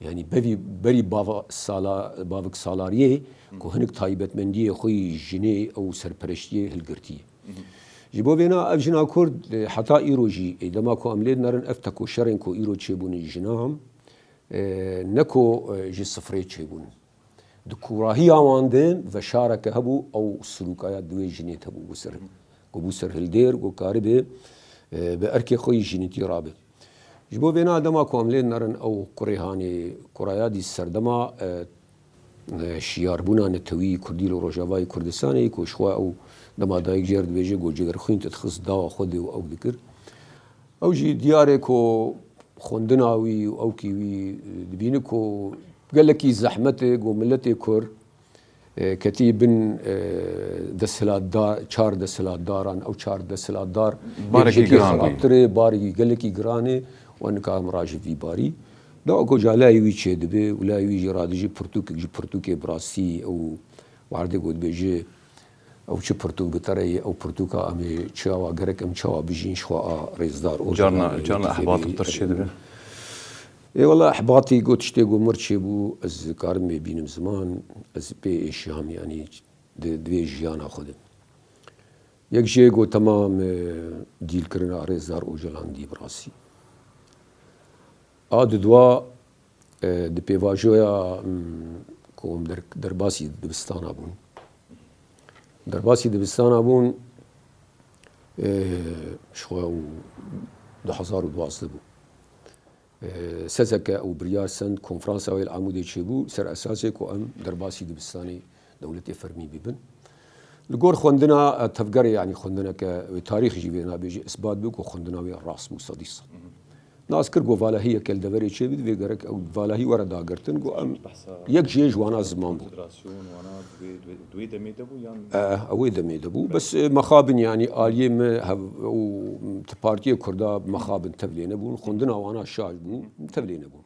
Yanî bevî, berî bava sala-, bavik salariyê ku hinek taybetmendiyê xwe yî jinê ew serpereştiyê hilgirtiye. Ji bo vêna ev jina Kurd, e, heta îro jî, e, dema ku em lê dinerin ev tekoşerên ku îro çêbûne jina, e, ne ku, e, ji sifrê çêbûn. Di kûrahiya wan de veşareke hebû, ew silûkaya di wê jinê de hebû, ku ser, ku bû serhildêr, ku karibe, e, bi erkê xwe yî jinîtî rabe. Ji bo vêna dema ku em lê nerin ew kurê hanê kuraya dî serdema, e, e, şiyarbûna netewî Kurdî li Rojavayê Kurdistanê ku ji xwe ew dema dayik jê re dibêje ku Cegerxwîn te dixist dawa xwe dê û ew dikir. Ew jî diyar e ku xwendina wî û ewkî wî, e, dibîne ku gelekî zehmet e ku miletê Kurd e, ketî bin, e, desthilatdar, çar desthilatdaran, ew çar desthilatdar Barekî yek jêkê giran bû. Xirabtir e, barî gelekî giran e, û nika em raji vî barî. Da ku calayê wî çêdibe, û layê wî jî radijî pirtûkek ji pirtûkê bi rastî ew werdê ku dibêje, Ew çi pirtûk bi te re ye, ew pirtûka em ê çawa, gerek em çawa bijîn, ji xwe a rêzdar Ocalan, Carna, carna Letîfê ehbat bê, bi te re çê dibe? Ê wela ehbatî got, tiştê got mir çêbû, ez karim bê bînim ziman, ez pê êşiyam, yanî di, di vê jiyana xwe de. Yek jê got, temam, e, dîlkirina rêzdar Ocalan dî bi rastî. A dudwa, e, di pêvajoya, mm, ku em der-, derbasî dibistana bûn. Derbasî dibistana bûn, e, ji xwe û du hezar û duwazdeh bû. E, sezeke û biryar send konferansa wê li Amûdê çêbû, ser esasê ku em derbasî dibistanê dewletê fermî bibin. Li gor xwendina, e, tevgerê, yanî xwendineke wê tarîx jî vê nabêje, isbat bû ku xwendina wê rast bû, sedî sed. Nas kir ku valahiyeke li deverê çêbî, divê gerek ew valahî were dagirtin, ku em yek jê ji wana ziman bû. Federasyon, wana di wê, di wê, di wê demê de bû yan? E, ew ê demê de bû. Bes, e, mexabin, yanî aliyê me hev-, û partiyê Kurda mexabin tevlê nebûn. Xwendina wana şaş bû, tevlê nebûn.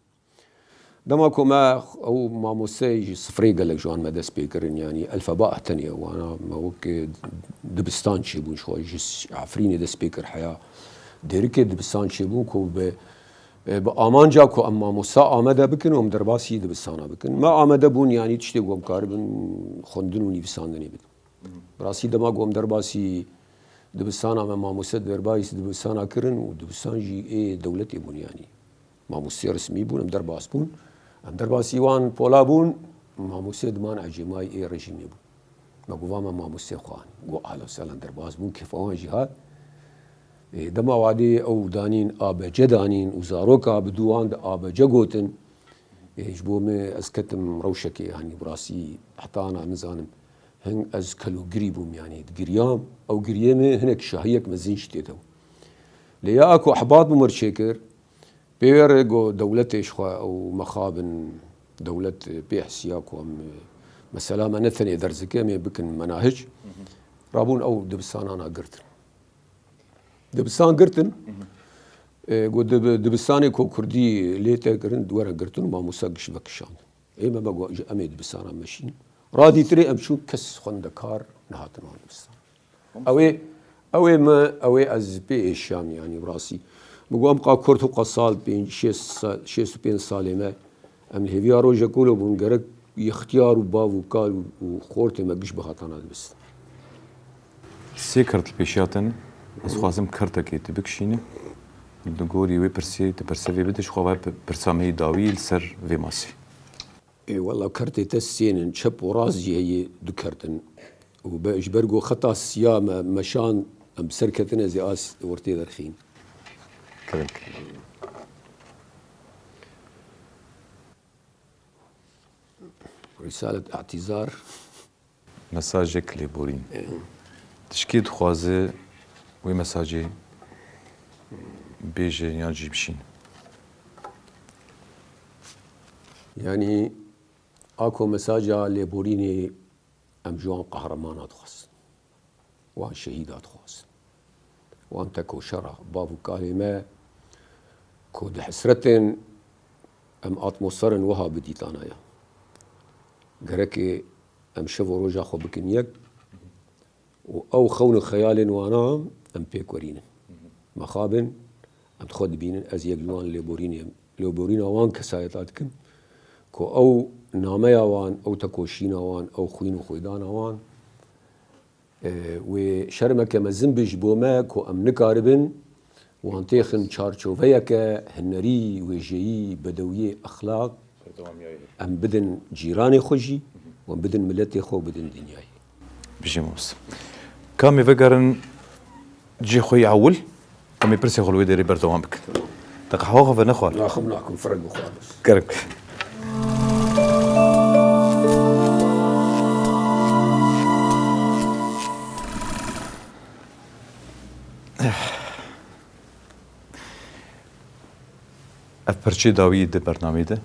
Dema ku me ew mamosteyê ji sifrê gelek ji wan me dest pê kirin, yanî elfeba ehtenê wana me wek, e, dibistan çêbûn, ji xwe ji Efrînê dest pê kir heya Dêrikê dibistan çêbûn ku bi, e, bi amanca ku em mamosta amade bikin û em derbasî dibistana bikin. Me amade bûn, yanî tiştê ku em karibin xwendin û nivîsandinê bidin. Bi rastî dema ku em derbasî dibistana me, mamoste derbasî dibistana kirin û dibistan jî ê dewletê bûn, yanî mamosteyê resmî bûn, em derbas bûn. Em derbasî wan pola bûn, mamosteyê diman ecêmayî ê rejîmê bûn. Me got, va me mamosteyê xwe anî. Got, ahla sehlan, derbas bûn, kêfa wan jî hat. Ê, dema wadê ew danîn, A B C danîn û zaroka bi dû wan de A B C gotin. Ê, ji bo min ez ketim rewşekê, yanî bi rastî heta ana nizanim. Hin ez kelûgirî bûm, yanî digiriyam. Ew giriyê min hinek şahiyek mezin jî tê de bû. Lê ya ku ehbat bi mir çêkir, pê wê re got dewletê ji xwe ew mexabin dewlet pê hisiya ku em, mesela me ne tenê derzike, em ê bikin menahic. Rabûn ew dibistanana girtin. Dibistan girtin. E, got dibi-, dibistanê ku kurdî lê te kirin, were girtin û mamoste giş vekişandin. Ê me me got, ji em ê dibistana meşîn. Radîtirê em çûn, kes xwendekar nehatin wan dibistan. Ew ê, ew ê me, ew ê ez pê êşiyam, yanî bi rastî. Min got, em qa kurt û qa sal, pênc, şêst sa-, şêst û pênc salê me, em li hêviya rojek wilo bûn, gerek ixtiyar û bav û kal û, û xortê me giş bihatana dibistin. Sê kert li pêşiya te ne. Ez xwazim kertekê tu bikişîne. Li gorî wê pirsê, tu bersiv vê bide, ji xwe ve pi-, pirsa me yê dawî li ser vê masê. Ê wela, kertê te sê ne, çep û rast jî heye, du kert in. Û be, ji ber ku xeta siya me meşand, em bi ser ketine, ez ê a s-, ortê derxîn. Kerem, kerem. Rîsalet Îtîzar. Mesajek lêborîn. Ê. Tişkî dixwaze wê mesajê bêje yan jî bişîne. Yanî, a ku mesaja lêborînê, em ji wan qehreman dixwazin. Wan şehîda dixwazin. Wan tekoşera bav û kalê me ku di hesretên em atmosferên wiha bidîtana ya. Gerekê em şev û roja xwe bikin yek û ew xewn û xeyalên wana em pêk werînin. Mexabin em xwe dibînin, ez yek ji wan lêborînê, lêborîna wan kesayeta dikim ku ew nameya wan, ew tekoşîna wan, ew xwîn û xwêdana wan, e, wê şermeke mezin be ji bo me ku em nikaribin wan têxin çarçoveyeke hunerî, wêjeyî, bedewiyê, exlaq, em bidin cîranê xwe jî, û em bidin miletê xwe û bidin dinyayê. Bijî mamoste. Ka em ê vegerin cihê xwe yê ewil, em ê pirsê xwe li wê derê berdewam bikin. Te qehwa xwe venexwar. Naxim nakim, firek bixwar bes. Gerek. Ev perçê dawî di bernameyê de.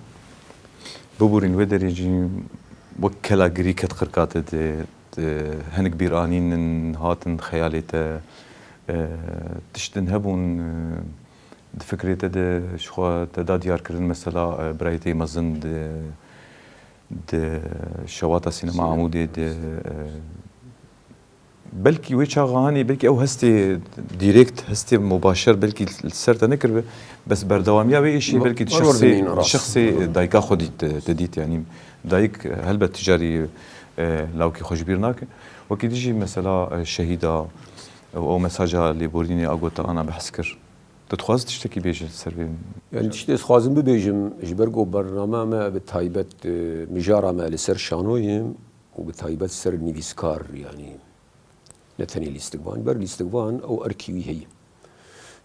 Biborîn wê derê jî wek kela girî ket qirka te de, de hinek bîranîn in hatin xeyalê te, e, tiştin hebûn, e, di fikrê te de ji xwe te da diyarkirin, mesela, e, birayê te yê mezin di, di şewata sînema Amûdê de, e, Belkî wê çaxa hanê, belkî ew hestê direkt, hestê mubaşer belkî li ser te nekiribe, bes berdewamiya wê êşî Ma-, belkî di ma şexsê, derdimîn, rast. Şexsê dayika xwe dît, te dît, yanî dayik helbet ti carî, e, lawkî xwe ji bîr nake. Wekî dijî mesela, e, şehîda û ew mesaja lêborînê a got te ana behs kir. Tu dixwazî tiştekî bêje ser vê? Yani tiştê ez xwazim bibêjim, ji ber ku bername me bi taybet, e, mijara me li ser şano ye û bi taybet ser nivîskar, yani ne tenê lîstikvan, ber lîstikvan ew erkî wî heye.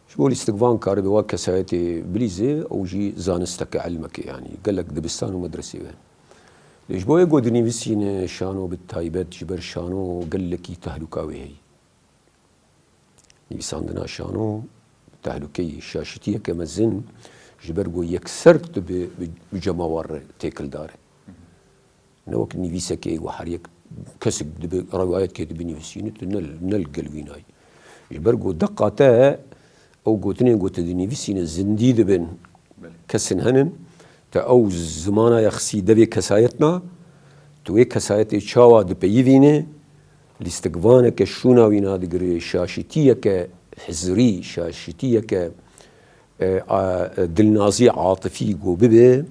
Ji bo lîstikvan karibe wa kesayetê bilîze, ew jî zanisteke, ilmeke, yani gelek dibistan û medresê we. Lê ji bo yê ku dinivîsîne şano bi taybet, ji ber şano gelekî tehlûka wê heye. Nivîsandina şano tehlûkeyê, şaşitiyeke mezin, ji ber ku yekser tu bi, bi, bi cemawar re têkildar e. Ne wek nivîsekê ku her yek kesek dibe, rewayetke dibe nivîsîne, tu ne, ne li gel wî nayî. Ji ber ku deqa te ew gotinên ku tu dinivîsîne zindî dibin. Belê. Kesin henin, te ew zimana ya xisî devê kesayetna, tu wê kesayetê çawa dipeyivîne, lîstikvaneke şûna wî nadigire, şaşitiyeke hizirî, şaşitiyeke, e, a, e, dilnazî atifî ku bibe,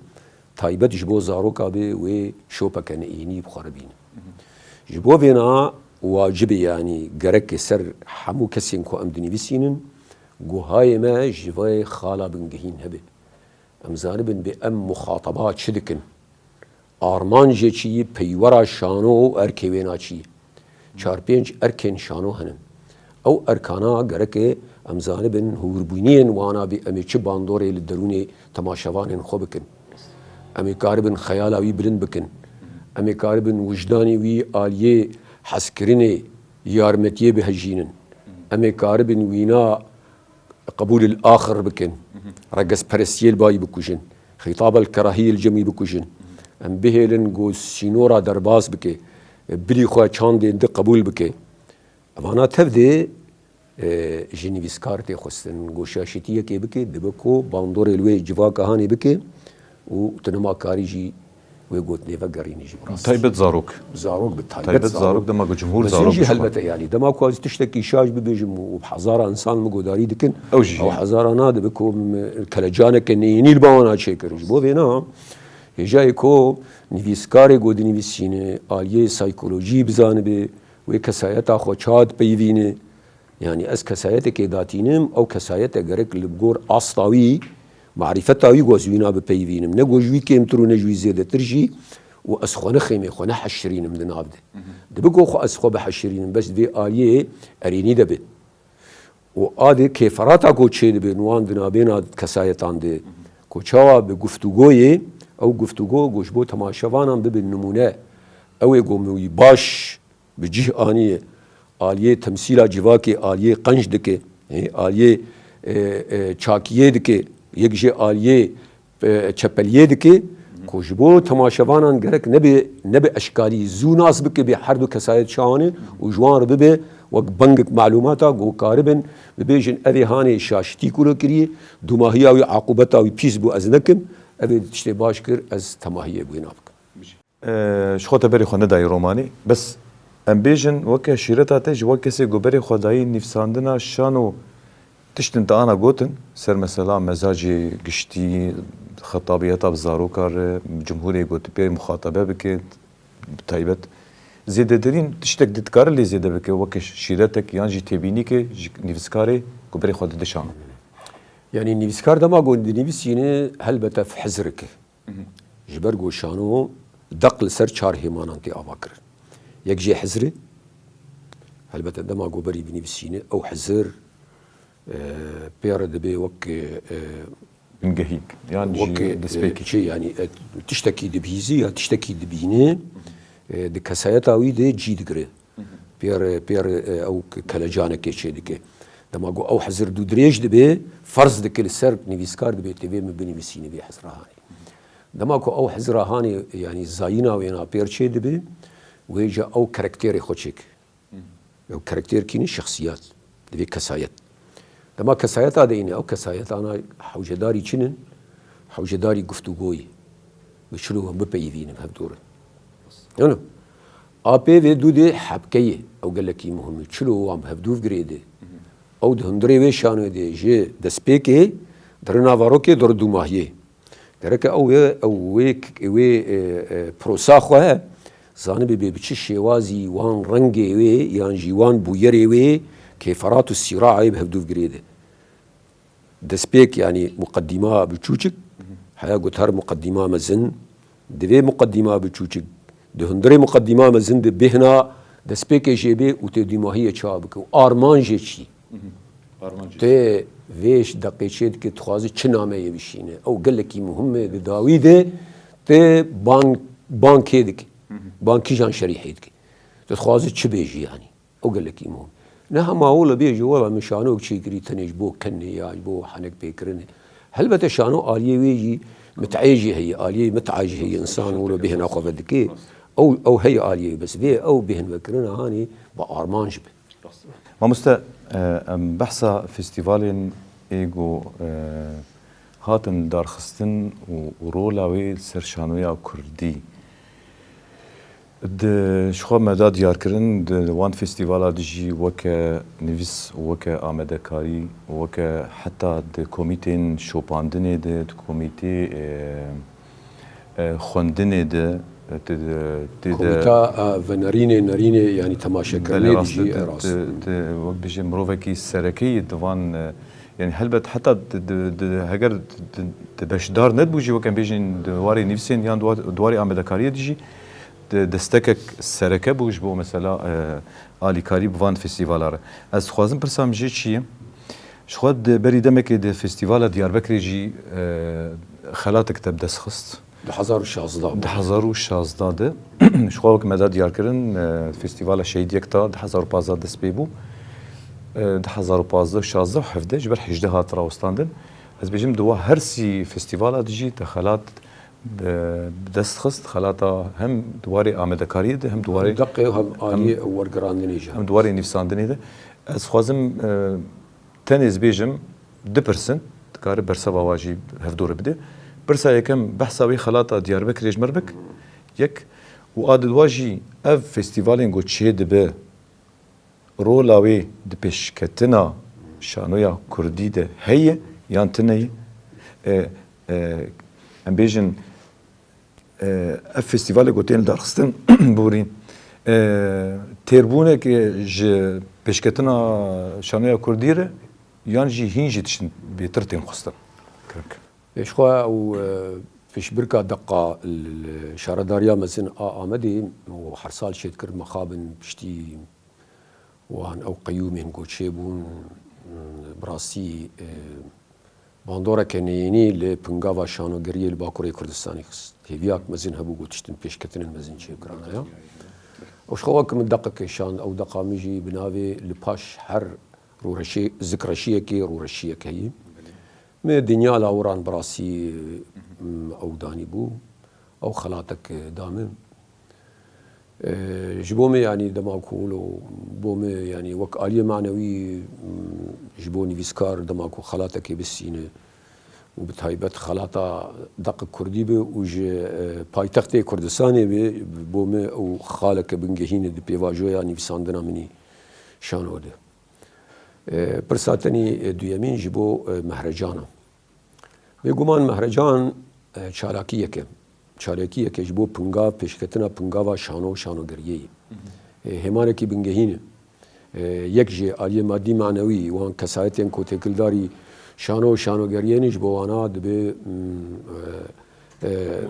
taybet ji bo zaroka be, wê şopeke neînî bi xwe re bîne. Ji bo vêna wacibê, yanî gerek e ser hemû kesên ku em dinivîsînin, guhayê me ji vê xala bingehîn hebe. Em zanibin bê em muxataba çi dikin. Armancê çi yî, peywera şano û erkê wêna çi yî. Çar pênc erkên şano hene. Ew erkana gereke em zanibin hûrbûniyên wana bê em ê çi bandorê li derûnê temaşevanên xwe bikin. Em ê karibin xeyala wî bilind bikin. Em ê karibin wijdanê wî aliyê hezkirinê, yarmetiyê bihejînin. Em ê karibin wîna qebûlil axir bikin, regezperestiyê li bayî bikujin, xîtabel kerahiyê li cem wî bikujin. Em bihêlin ku sînora derbas bike, bilî xwe çandên di qebûl bike. Evana tev de, e, ji nivîskar tê xwestin, ku şaşitiyekê bike, dibe ku bandorê li wê civaka hanê bike û tu nema karî jî wê gotinê vegerînî jî bi rastî. Taybet zarok. Zarok bi taybet. Taybet zarok. Zarok dema ku cumhur Mezin zarok jî dişuxin. Helbet e, yanî dema ku ez tiştekî şaş bibêjim û bi hezara insan min guhdarî dikin, ew jî, ew hezara nadibe ku min kelecaneke neyînî li ba wana çêkir. Ji bo vêna hêjayê ku nivîskarê ku dinivîsîne, aliyê saykolojî bizanibe, wê kesayeta xwe çawa dipeyivîne, Yanî ez kesayetekê datînim, ew kesayete gerek li gor asta wî, marîfeta wî ku ez wîna bipeyivînim. Ne ku ji wî kêmtir û ne ji wî zêdetir jî, û ez xwe nexêmê, xwe neheşirînim di nav de. Dibe ku xwe ez xwe biheşirînim, bes di vê aliyê erênî de be. Û a dê kêferata ku çêdibe, wan di navbêna kesayetan de, ku çawa bi guftûgoyê, ew guftûgo ku ji bo temaşevanan bibe nimûne, ew ê ku min wî baş bi cih aniye, aliyê temsîla civakê, aliyê qenc dike, e, aliyê, e, e, çakiyê dike, yek jê aliyê, e, çepeliyê dike, ku ji bo temaşevanan gerek nebe, nebe eşkarî, zû nas bike bê her du kesayet çawan e û ji wan re bibe wek bengek malûmata ku karibin bibêjin, evê hanê şaşitî kuro kiriye, dûmahiya wî, aqubeta wî pîs bû, ez nekim, evê tiştê baş kir, ez temahiyê wê nabikim. Ji xwe te berê xwe nedayî romanê. Bes em bêjin, weke şîreta te ji we kesê ku berê xwe dayî nivîsandina şan û tiştin te ana gotin, ser mesela mezacê giştî, xetabiyeta bi zaroka re, cumhurê ku tu pê muxatabe bike, bi taybet. Zêdetirîn tiştek dikare lê zêde bike, weke şîretek yan jî têbînîke ji nivîskarê ku berê xwe dide şan. Yanî nivîskar dema ku dinivîsîne, helbet ev hizirek e. Ji ber ku şano deq li ser çar hêmanan tê avakirin. Yek jê hizir e, helbete dema ku berî binivîsîne, ew hizir, e, pê re dibe wek, e, bingehî, yan jî wek, e, destpêkê. Çi, yanî, e, tiştekî dibihîzî ya tiştekî dibîne, e, di kesayeta wî de cî digire. Pê re, pê re, e, ew ke-, kelecanekê çêdike. Dema ku ew hizir dûdirêj dibe, ferz dike li ser nivîskar dibe, tê vê min binivîsîne vê hizira hanê. Dema ku ew hizira hanê, yanî zayîna wêna pêr çêdibe, wê ca ew karakterê xwe çêke. Ew karakter kî ne? Şexsiyet. Divê kesayet. Dema kesayeta de îne, ew kesayetana hewcedarî çi ne? Hewcedarî guftûgoyê. Bi çilo em bipeyivînin hevdû re. Yanî, A pê vê dû dê hebkeyê. Ew gelekî muhim e. Çilo wan bi hevdûv girêde. Ew di hundirê wê şanoyê de ji destpêkê, di rina varokê, di ri dûmahiyê. Gereke ew wê, ew wê, wê, e, e, prosa xwe he, zanibê bê bi çi şêwazî wan rengê wê, yan jî wan bûyerê wê, kêferat û sîraê bi hevdûv girêde. Destpêk, yanî muqedîma biçûçik, heya got her muqedîma mezin, divê muqedîma biçûçik, di hundirê muqedîma mezin de bêhna destpêkê jê bê û tê dîmahiyê çawa bike û armanjê çi? Armanc. Tê vê deqê çê dike, dixwaze çi nameyê bişîne? Ew gelekî muhim e di dawî de, tê ban, ban kê dike? Ban kîjan şerîhê dike? Tu dixwaze çi bêjî yanî? Ew gelekî muhim. Ne hema wilo bêjî, wela min şanok çêkirî tenê ji bo kenê ya ji bo henek pêkirinê. Helbete şano aliyê wê jî mit'ê jî heye, aliyê mit'a jî heye, însan wilo bêhna xwe vedike. Ew, ew heye aliyê wê, bes vê ew bêhn vekirina hanê bi armanc be. Mamoste, e, em behsa festîvalên ê ku, e, hatin darxistin û, û rola wê li ser şanoya kurdî. Di, ji xwe me da diyarkirin, di wan festîvala de jî weke nivîs, weke amadekarî, weke heta di komîteyên şopandinê de, di komîtê, e, e, xwendinê de, e, tê de, tê de Komîta, e, venerînê, nerînê, yanî temaşekirinê Belê, de rast jî e, e, rast. Di, di, wek bijî mirovekî sereke yî di van, e, yanî helbet heta di, di, di, heger di, di, di beşdar nebû jî, wek em bêjin di warê nivîsên yan di war-, di warê amadekariyê de jî di destekek sereke bû ji bo mesela, e, alîkarî bi van festîvala re. Ez dixwazim pirsa min jê çi ye? Ji xwe di berî demekê di festîvala Diyarbekirê jî, e, xelatek te bi dest xist. Du hezar û şazdeh. Du hezar û şazdeh de ji xwe wek me da diyar kirin, e, festîvala Şehîd Yekta du hezar û pazdeh dest pê bû. E, du hezar û pazdeh, şazdeh û hevdeh ji ber hejdeh hat rawestandin. Ez bêjim di wa her sî festîvala de jî te xelat bi, bi dest xist, xelata hem di warê amadekariyê de hem di warê Deqê hem aliyê wergerandinê jî. Hem di warê nivîsandinê de. Ez dixwazim, e, Tenê ez bêjim, du pirs in, dikare berseva wa jî hevdû re bide. Pirsa yekem behsa wê xelata Diyarbekirê ji me re bik. Yek, û a didwa jî ev festîvalên ku çê dibe, rola wê di pêşketina şanoya kurdî de heye yan tune ye? E, e, em bêjin, E, ev festîvalê ku tên darxistin, borî, e, têrbûnek ji pêşketina şanoya kurdî re yan jî hîn jî tiştin bêtir tên xwestin? Kirin. Ji xwe û, e, pêşbirka deqa li, li Şaredariya Mezin a Amedê û her sal çêdikir mexabin piştî wan ew qeyûmên ku çêbûn, bi rastî, e, bandoreke neyênî li pingava şanogeriyê li Bakurê Kurdistanê xist. Hêviyek mezin hebû ku tiştin pêşketinên mezin çêbikirana ya. Ew ji xwe wek min deqek kêşand, ew deqa min jî bi navê Li Paş Her Rûreşê-, Zikreşiyekê, Rûreşiyek heyî. Me dinya lawiran bi rastî, m, ew danî bû. Ew xelatek, e, da min. E, ji bo me, yanî dema ku wilo bo me, yanî wek aliyê manewî, m, ji bo nivîskar dema ku xelatekê bistîne û bi taybet xelata deq kurdî be û ji, e, paytextê Kurdistanê be, bo me ew xaleke bingehîn e di pêvajoya nivîsandina min î şano de. E, pirsa tenî, e, duyemîn ji bo, e, Mehrecan e. Bêguman Mehrecan, e, çalakiyek e. Çalakiyek e ji bo pingav, pêşketina pingava şano û şanogeriyê ye. E, hêmanekî bingehîn e. E, yek jî aliyê madî manewî wan kesayetên ku têkildarî şano û şanogeriyê ne ji bo wana dibe, mm, e, e,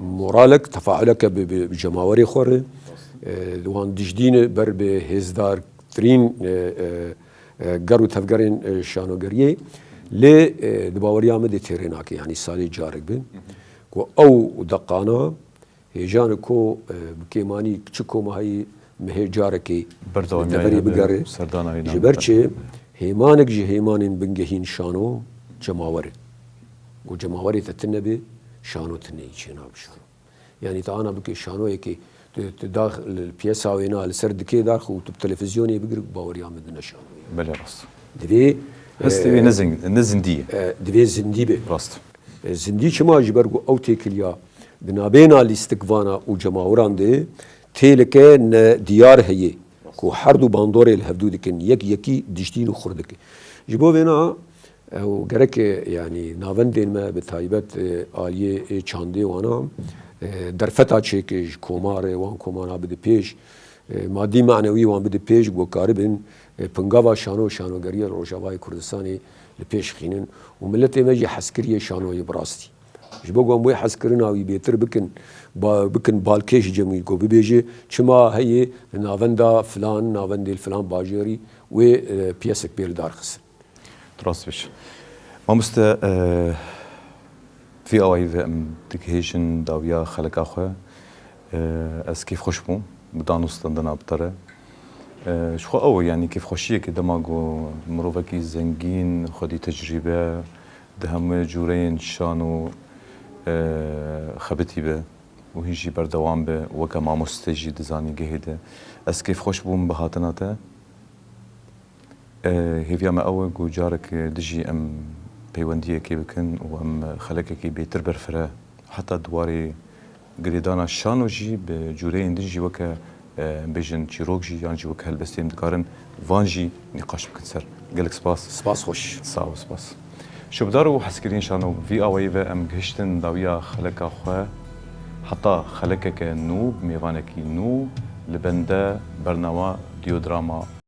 moralek, tefauleke bi, bi, bi cemawerê xwe re, e, wan dijdîne ber bi hêzdartirîn, e, e, e, ger û tevgerên, e, şanogeriyê. Lê, e, di baweriya min de têrê nake, yanî salê carek be. Ku ew deqana hêjan ku, e, bi kêmanî çi koma heyî mihê carekê li deverê bigere. Ji ber çi? Hêmanek ji hêmanên bingehîn şano cemawer e. Ku cemawerê te tune be, şano tune yî çênabe şano. Yanî te ana bike şanoyekê, tu, tu dax li piyesa wêna li ser dikê dax û tu bi televîzyonê bigir, baweriya min di ne şanoyê. Belê rast. Divê, hestê wê e, ne zing-, ne zindî ye. E, divê zindî be. Rast. E, zindî çima? Ji ber ku ew têkiliya di nabêna lîstikvana û cemawiran de têlike ne diyar heye ku her du bandorê li hevdû dikin, yek yekî diştîn û xurt dike. Ji bo vêna ew gerek, yanî navendên me bi taybet, e, aliyê, e, çandê wana, e, derfeta çêke ji komarê wan komana bide pêş, e, madî manewî wan bide pêş, ku karibin, e, pingava şano û şanogeriya li Rojavayê Kurdistanê li pêş xînin û miletê me jî hez kiriye şanoyê bi rastî. Ji bo ku em wê hezkirina wî bêtir bikin, ba-, bikin balkêş cem wî ku bibêje, çima heye li navenda filan, navendê li filan bajarî wê, e, piyesek pê li dar xistin. Tu rast dibêjî. Mamoste, e, vî awayî ve em digihêjin dawiya xeleka xwe. E, ez kêfxweş bûm bi danûstandina bi te re. E, ji xwe ew e, yanî kêfxweşiyeke dema ku mirovekî zengîn, xwedî tecrîbe, di hemû cûreyên şan û, e, xebitî be û hîn jî berdewam be, weke mamoste jî di zanîngehê de. Ez kêfxweş bûm bi hatina te. E, hêviya me ew e ku carek dijî em peywendiyekê bikin û em xelekekî bêtir berfire, heta di warê girêdana şano jî bi cûreyên din jî weke, e, em bêjin çîrok jî yan jî weke helbestê em dikarin van jî nîqaş bikin ser. Gelek spas. Spas xweş. Sağ ol, spas. Şopdar û hezkiriyên şano, vî awayî ve em gihiştin dawiya xeleka xwe. Heta xelekeke nû, bi mêvanekî nû, li bende bernama Diodrama